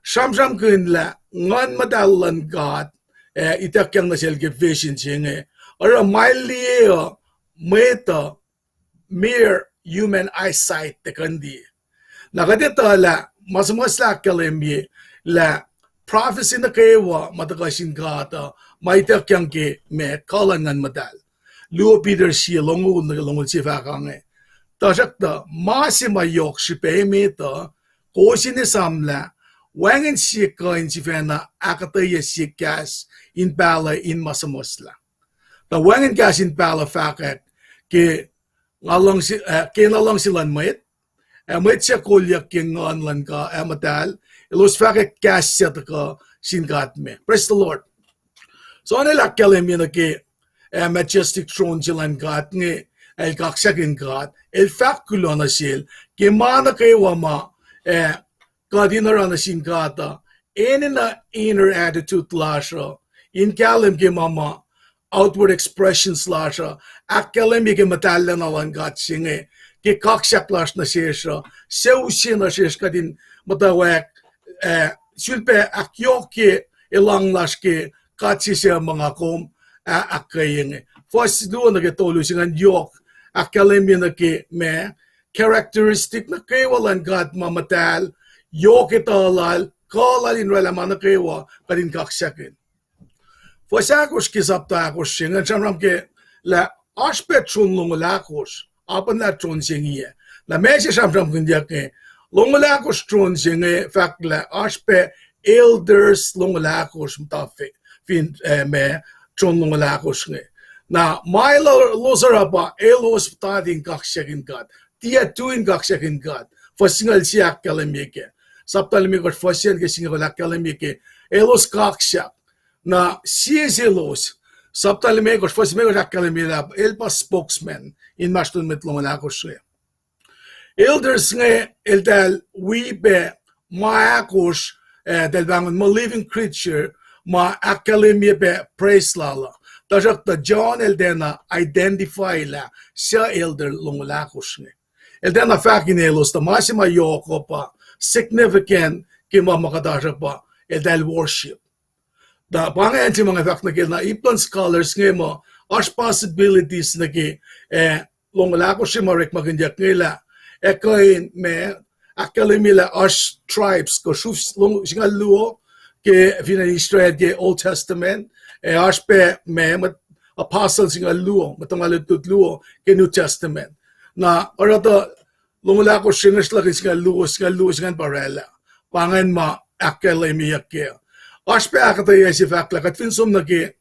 Sramsramkihn lah Nguhn Muhtahl luhn God, eh, ituckyang nuh sel ke vision se inge. Oruh ma el liye uh, mwet uh, mere human eyesight tiac kuh in liye. Na kuht etuh lah ma suhmuhslah ahkkahlwemye lah prophecy nuh kwewa ma tuhkuh sin God uh, ma ituckyang ke ma kuh luhn Nguhn Muhtahl. Luo Peter sie longoul nuh ke longoul sie fahk inge. Tuhsruhktuh ma se ma yohk srihpac emet uh, kowos in esamlah, wacngihn sie kuh in sifacna ahkuhtweyac sie kahs in pahluh in ma suhmuhslah. Na wacngihn kahs in pahluh fahkwack ke, ke na luhngse luhn mwet, ac mwet suc kolyuck ke nguhn luhn God ac muhtahl, elos fahkwack kahs suc tuhkuh sin God me. Praise the Lord. Soenna el ahkkahlwemye nuh ke majestic throne se luhn God inge, el kaksakihn God, el fahk kuloh nuh sel ke ma nuh kwewa ma kuht in oruh nuh sin God uh, enenuh inner attitude lasr uh, in kahlwem ke ma ma outward expressions lasr uh ahkkahlwemye ke muhtahllacna luhn God se inge, ke kaksak lasr nuh sesr uh, suc use nuh sesr kuht in muhtwacwacack, sulpac ahkyohkye elang lasr ke God se suc ma nga kom ahkkweye inge. Fuhs luo nuh ke tolu se ingacn yohk, ahkkahlwemye nuh ke ma characteristic nuh kwewa luhn God ma muhtahl, yohk etuh lal, kuh lal in oraclah ma nuh kwewa kuht in kaksakihn. Fuhs ahkosr ke sapta ahkosr se ingacn sramsram ke lah oasr pac tron longoul ahkosr, apacnlah tron se inge. Na ma se sramsramkihnyuck inge, longoul ahkosr tron se inge fahk lah oasr pac elders longoul ahkosr muhta fin ma tron longoul ahkosr inge. Na ma elos oruh pa elos puhtati in kaksakihn God, tiac tui in kaksakihn God. Fuhs singucul sie ahkkahlwemye ke, sapta limekohsr fuhs se ke singucul ahkkahlwemye ke elos kaksak. Na sie selos, sapta limekohsr fuhs limekohsr ahkkahlwemye lah el pa spokesman inmahsrlon mwet longoul ahkosr inge. Elders inge eltahl wi pac ma ahkosr, eltahl pahngon ma living creature, ma ahkkahlwemye pac praise lal uh. Tuhsruhktuh John el tiacna identify lah suc elder longoul ahkosr inge. El tiacna fahk in elos tuh ma se ma yohk uh pa significant ke ma ma kuht oasr uh pa eltahl worship. Na pa ingacn se ma nga fahk nuh ke na ip luhn scholars inge muh oasr possibilities nuh ke longoul ahkosr se ma orekmakihnyuck inge lah ac kuh in ma ahkkahlwemye lah oasr tribes kuh sruf singucul luo ke fin acn Israel ke Old Testament, ac oasr pac ma apostle singucul luo, mwet tuhma lutlut luo ke New Testament. Na oruh tuh longoul ahkosr se inge sruhlahkihn singucul luo, singucul luo se ingacn pa oraclah. Pa ingacn ma ahkkahlwemyeyuck ke. Oasr pac ahkuhtweyac se fahk lah kuht fin som nuh ke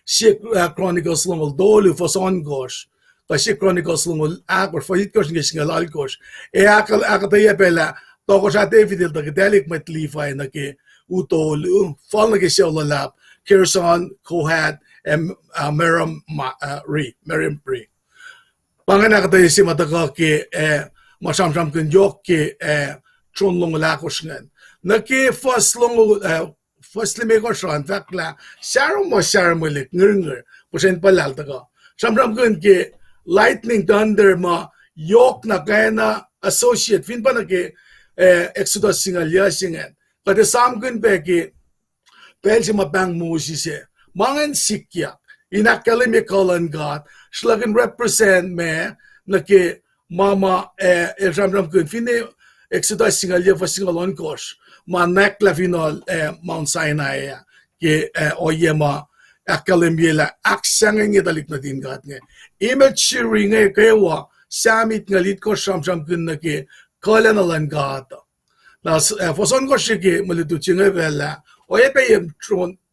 sie Chronicles longoul tolu fuhs ohnkohsr, kuh sie Chronicles longoul ahkosr fuhs itkohsr nuh ke singucul alkohsr, ac ahkuhtweyac pac lah tohkohsrah David el tuh kihtaclihk mwet Levi nuh ke u tolu, fal nuh ke sucu luhlahp, Gershon, Kohath, ac Merari, Merari. Pa ingacn ahkuhtweyac se ma tuhkuh ke ma sramsramkihn yohk ke tron longoul ahkosr ingacn. Nuh ke fuhs limekohsr an fahk lah sarom ma sarom elek ngirngir, puhsren puhllal tuhkuh. Sramsramkihn ke lightning, thunder ma yohk na kwacna associate fin pa nuh ke Exodus singucul yuc se ingacn. Kuht esamkihn pac ke pacl se ma pahng Moses ah, ma ingacn sikyak in ahkkahlwemye kuh luhn God, sruhlahkihn represent ma nuh ke ma ma el sramsramkihn finne Exodus singucul yuc fuhs singucul ohnkohsr, ma nwacklah fin Mount Sinai ah, ke ohiyac ma ahkkahlwemye lah ahksahngwengye tuhlihk nuhtin God inge. Imagery inge kwewa, Sam itngucul itkohsr sramsramkihn nuh ke kuhlacna luhn God. Na fuhs ohnkohsr se ke mwe lutlut se inge pacl ah, oacyacpac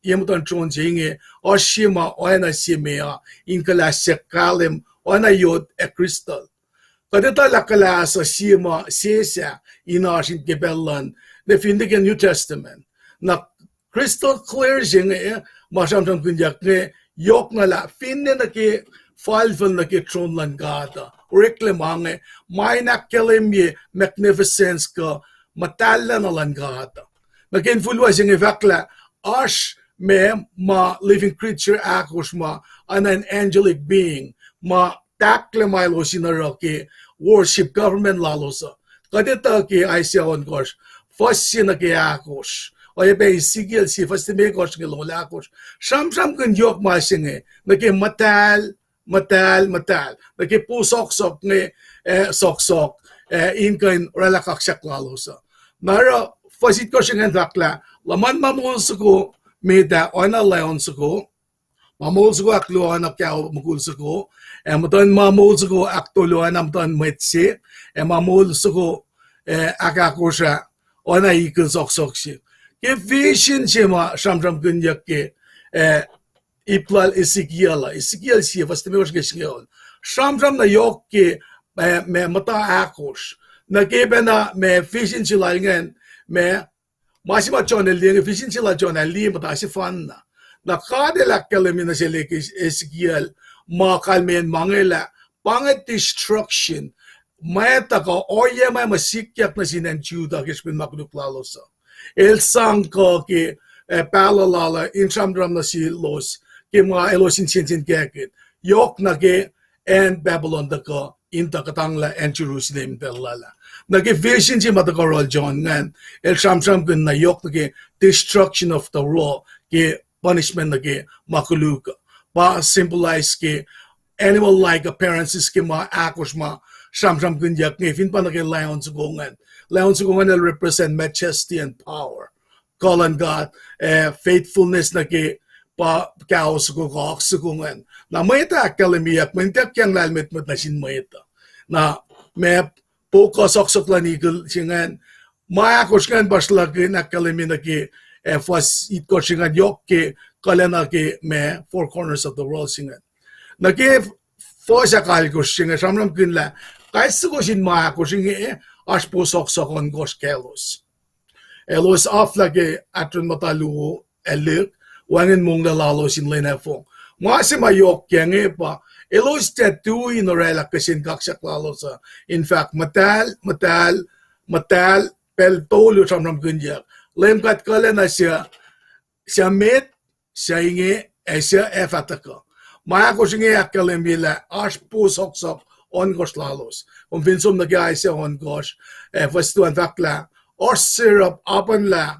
ye muhtuhn tron se inge, oasr sie ma oacna sie meoa in kuhlahs se kahlwem oacna yot ac crystal. Kuht etuh lah kuhlahs uh sie ma sesah in oasr in ke pacl luhn, ne fin tiac ke New Testament. Na crystal clear se inge, ma sramsramkihnyuck inge, yohk na lah finne nuh ke falfel nuh ke tron luhn God uh, oreklac ma inge, ma in ahkkahlwemye magnificence kuh muhtahlacna luhn God uh. Nuh ke infulwac se inge fahk lah oasr ma, ma living creature ahkosr ma, oacna in angelic being, ma tahklac ma elos in oruh ke worship government lalos uh. Kuht etuh ke Isaiah ohnkohsr fuhs se nuh ke ahkosr, oacyacpac Ezekiel sie fuhs limekohsr nuh ke longoul ahkosr, sramsramkihn yohk ma se inge nuh ke muhtahl, muhtahl, muhtahl nuh ke po sohksohk inge, sohksohk, in kuh in oraclah kaksak lalos uh. Na oruh fuhs itkohsr ingacn fahk lah, luhman ma moul soko met ah oacna lion soko, ma moul soko ahkluo oacna kao mukul soko, ac muhtuhn ma moul soko ahktolu oacna muhtuhn mwet se, ac ma moul soko ahkahkosr ah oacna ikihn sohksohk se. Ke vision se ma sramsramkihnyuck ke, ah, ip lal Ezekiel uh, Ezekiel sie fuhs limekohsr ke singucul. Sramsram na yohk ke, ma, ma muhta ahkosr. Nuh ke pacna ma vision se lal ingacn, ma, ma se ma John el liye inge, vision se lal John el liye muhta sefanna. Na God el ahkkahlwemye nuh sel Ezekiel ma kalmeyacn ma inge lah, pa inge destruction, mwet uh kuh ohiyac ma ma sikyak nuh sin acn Judah ke srihpen ma koluk lalos uh. El sang kuh ke, eh, pahluh lal uh in sramsram nuh selos ke ma elos in sensenkackihn. Yohk nuh ke acn Babylon tuhkuh in tuh kuhtanglah acn Jerusalem pacl lal ah. Nuh ke vision se ma tuhkuh yohrohl John ingacn, el sramsramkihn na yohk nuh ke destruction of the law, ke punishment nuh ke ma koluk uh. Pa symbolize ke animal-like appearances ke ma ahkosr ma sramsramkihnyuck inge, fin pa nuh ke lion soko ingacn. Lion soko ingacn el represent majesty and power. Kuh luhn God, eh, faithfulness nuh ke pa kao soko, kuh oak soko ingacn. Na mwet uh ahkkahlwemyeyuck, mwe ituckyang lahlmwetmwet nuh sin mwet uh. Na ma po kuh sohksohk luhn eagle se ingacn, ma ahkosr ingacn pa sruhlahkihn ahkkahlwemye nuh ke, eh, fuhs itkohsr ingacn yohk ke kuhlacna ke ma four corners of the world se ingacn. Nuh ke fuhs ahkalkosr se inge sramsramkihn lah kais soko sin ma ahkosr inge, oasr po sohksohk ohnkohsr kaclos. Elos aflah ke ahtron muhta luo ac lihk, wacngihn monglac lalos in lwen ac fong. Ma se ma yohk ke inge pa, elos tiac tui in orwaclah kihsen kaksak lalos uh. In fact, muhtahl, muhtahl, muhtahl, pacl tolu sramsramkihnyuck. Leum God kuhlacna suc, suc met, suc inge, ac suc ac fah tuhkuh. Ma ahkosr inge ahkkahlwemye lah oasr po sohksohk ohnkohsr lalos. Kom fin som nuh ke Isaiah ohnkohsr, ac fuhs luo an fahk lah, oasr serap apuhnlah,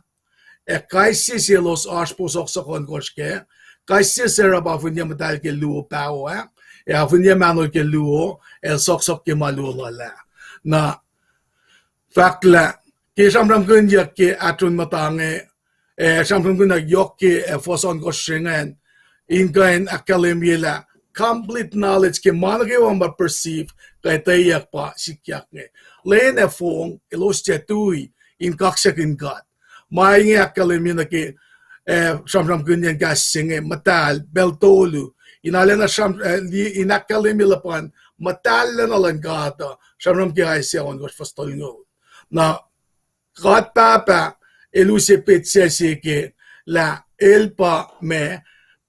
ac kais sie selos oasr po sohksohk ohnkohsr kac, kais sie serap afinyac muhtahl ke luo paho ah, ac afinyac mahnol ke luo, el sohksohk ke ma luo lal ah. Na fahk lah, ke sramsramkihnyuck ke ahtron muhta inge, eh, sramsramkihn na yohk ke, eh, fuhs ohnkohsr se ingacn, in kuh in ahkkahlwemye lah complete knowledge ke ma nuh kwewa ma perceive kuh etweyuck pa sikyak inge. Lwen ac fong elos tiac tui in kaksakihn God. Ma inge ahkkahlwemye nuh ke, eh, sramsramkihnyacn kahs se inge, muhtahl, pacl tolu, in arulacna sram-, eh, in ahkkahlwemye luhpan muhtahllacna luhn God uh, sramsram ke Isaiah ohnkohsr fuhs tolngoul. Na God Pahpah el use petsac se ke lah el pa ma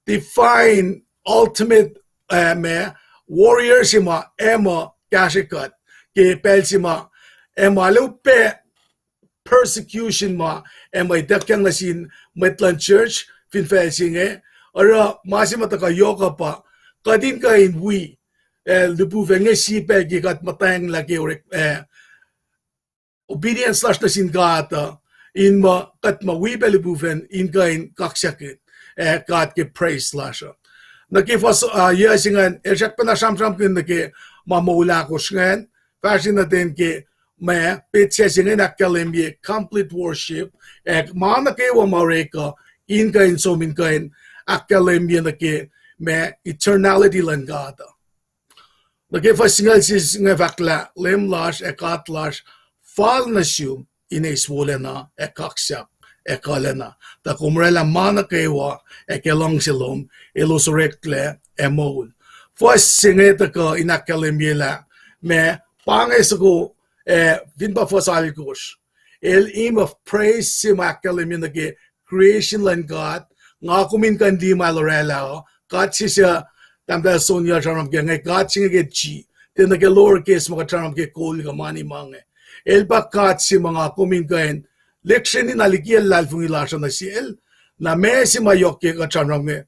divine ultimate, eh, ma warrior se ma ac muh kahsrwe kuht ke pacl se ma ac muh arlac upac persecution ma ac muh ituckyang nuh sin mwet luhn church fin facl se inge. Oruh ma se ma tuhkuh yohk uh pa kuht in kuh in wi, eh, lihpufacn inge sifilpac ke kuht muhtwacnglah ke orek, eh, obedience lasr nuh sin God uh, in muh kuht muh wi pac lihpufacn in kuh in kaksakihn, eh, God ke praise lasr uh. Nuh ke fuhs, ah, yuc se ingacn, el srackpacna sramsramkihn nuh ke ma moul ahkosr ingacn, fahsrna ten ke ma petsac se inge in ahkkahlwemye complete worship, ac ma nuh kwewa ma orek uh, in kuh in som in kuh in ahkkahlwemye nuh ke ma eternality luhn God uh. Nuh ke fuhs singucul se inge fahk lah, Leum lasr ac God lasr, fal nuh sum in eis wolacna ac kaksak ac kuhlacna. Tuh kom oraclah ma nuh kwewa ac ke luhngse lom, elos oreklac ac moul. Fuhs se inge tuhkuh in ahkkahlwemye lah, ma pa inge soko, eh, fin pa fuhs alkosr. El hymn of praise se ma ahkkahlwemye nuh ke creation luhn God, nga kom in kuh in liye ma el oraclah uh, God se suc tahmtahel Sonia sramsram ke inge, God se inge ke G, tiacna ke lower case ma kuht sramsram ke kol kuh mani ma inge. El pa God se ma nga kom in kuh in lihksreni na liki luhlahlfongi lasr uh nuh sel. Na ma se ma yohk ke kuht sramsram inge,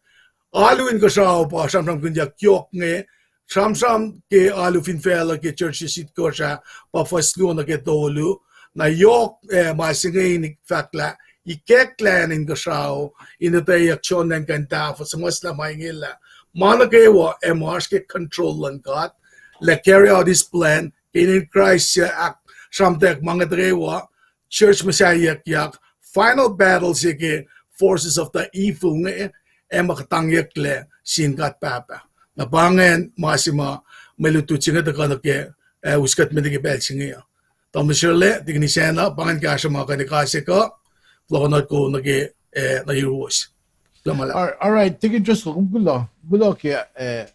alu inkuhsrao pa sramsramkihnyuck yohk inge, sramsram ke alu fin facluh ke church se itkohsr ah, pa fuhs luo nuh ke tolu. Na yohk, eh, ma se inge in fahk lah, ikacklah acn inkuhsrao in etweyuck soenna in kuh in tahfuh, suhmuhslah ma inge lah, ma nuh kwewa ac muh oasr ke control luhn God, lah carry out his plan ke inen Kraist suc ahksramtweack ma inge nuh kwewa, church muhsahiyuckyak, final battle se ke forces of the evil inge, ac muh kuhtangyucklac sin God Pahpah. Na pa ingacn ma se ma mwe lutlut se inge tuhkuh nuh ke, eh, us kuht met ke pacl se inge uh. Tamuhlwel Sherle, Tikin Isacna, pa ingacn kahsruh ma kuh in kahs se kuh, fohlohkohnot kom nuh ke, eh, nuh yuruwos. All right, Deacon Driscoll, kom kuloh, kuloh ke, eh,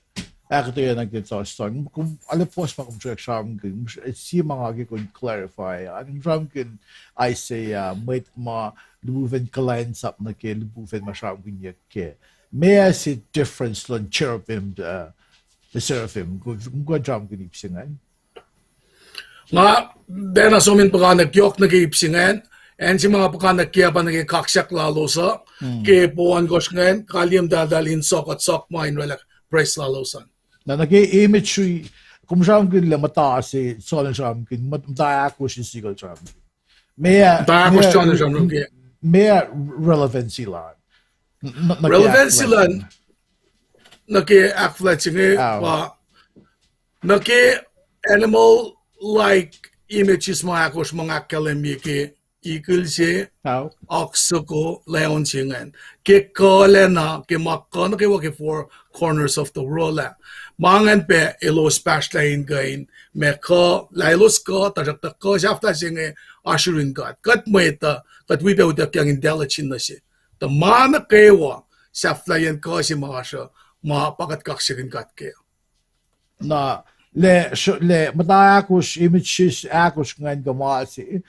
ahkuhtweyac nuh ke tohkohsrah. Kom ale puhs ma kom srack sramkihn, sie ma nga ke kom clarify an, kom sramkihn Isaiah, mwet ma lihpufacn kuhlwacnsap nuh ke lihpufacn ma sramkihnyuck kac. Meac se difference luhn cherubim, uh, seraphim, kom kuh in sramkihn ip se ingacn. Nga tiacna som in puhkantwen yohk nuh ke ip se ingacn, acn se ma nga puhkantwen kac pa nuh ke kaksak lalos uh, ke poun kosr ingacn, kahlwem tatal in sohk kuht sohk ma in oraclah priest lalos an. Na nuh ke imagery, kom sramkihn lah muhta se Solomon sramkihn, muhta ahkosr Ezekiel sramkihn. Meac, meac relevancy lal? Relevancy lal nuh ke ahkfuhlwact se inge pa nuh ke animal-like images ma ahkosr ma nga ahkkahlwemye ke eagle se, ox soko, lion se ingacn. Ke kuh lacna, ke ma kuh nuh kwewa ke four corners of the world ah, ma ingacn pac elos pahsrlah in kuh in, ma kuh, lah elos kuh, tuhsruhktuh kuh sahflah se inge oasr yurin God. Kuht mwet uh, kuht wi pac utuckyang intelligent nuh se. Tuh ma nuh kwewa sahflahiyacn kuh se ma oasr uh, ma pa kuht kaksakihn God kac. Na, lah, lah muhta ahkosr, images ahkosr ingacn kuh ma se,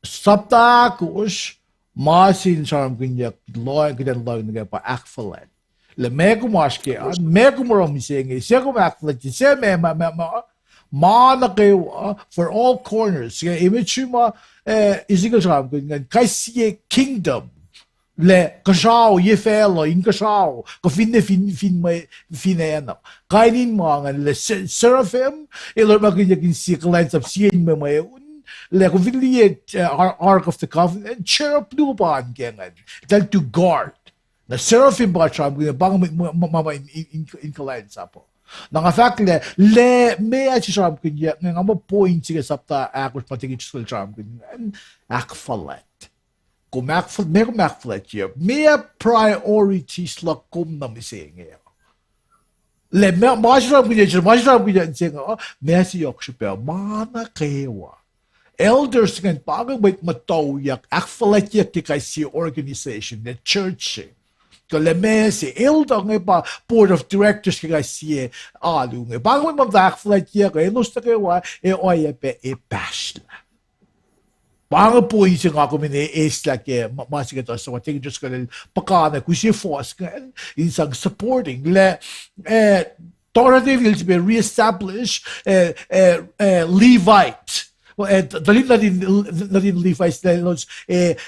sapta ahkosr, ma se in sramkihnyuck, lohacng, kuht in lohacng nuh ke pa ahkfuhlwact. Lah meac kom oasr ke an, meac kom oruh mihsenge, se kom ahkfuhlwactye, se ma, ma, ma, ma, ma nuh kwewa, for all corners, ke imagery ma, eh, Ezekiel sramkihn ingacn, kais sie kingdom lah kuhsrao ye facluh, inkuhsrao, kuh finne fin, fin mwe, fin acn uh. Kain in ma ingacn lah se-, seraphim, el orekmakihnyuck in sie kuhlwacnsap sie in mwe mweun, lah kom fin liye, uh, Ar-, Ark of the Covenant, cherub luo pa an ke ingacn, eltahl to guard. Na seraphim pa sramkihn, pa inge ma, ma, ma, ma in, in, in, in kuhlwacnsap uh. Na nga fahk lah, lah meac se sramkihnyuck, nga muh point se ke sapta ahkosr ma Deacon Driscoll sramkihn ingacn, ahkfuhlwact. Kom ahkfuhl-, meac kom ahkfuhlwactyeyuck? Meac priorities luhk kom nuh mihsenge uh? Lah ma, ma se sramkihnyuck, ma se sramkihnyuck se inge uh, meac se yohk srihpac uh? Ma nuh kwewa. Elders ingacn pa inge mwet muhtwacwacack, ahkfuhlwactyeyuck ke kais sie organization, the church se. Kuh lah meac se, elder inge pa board of directors ke kais sie alu inge. Pa inge mwet ma muhta ahkfuhlwactyeyuck, elos nuh kwewa, ac oacyacpac ac pahsrlah. Pa inge point se nga kom in e-, eislah ke ma, ma se ke tuh suc ma Deacon Driscoll el puhkantwen, kuse fohs ingacn in sang supporting lah, eh, Doctor David el sifilpac reestablish, eh, eh, eh, Levite. Eh, tuhlihk nuhtin, nuhtin Levites lah elos, eh,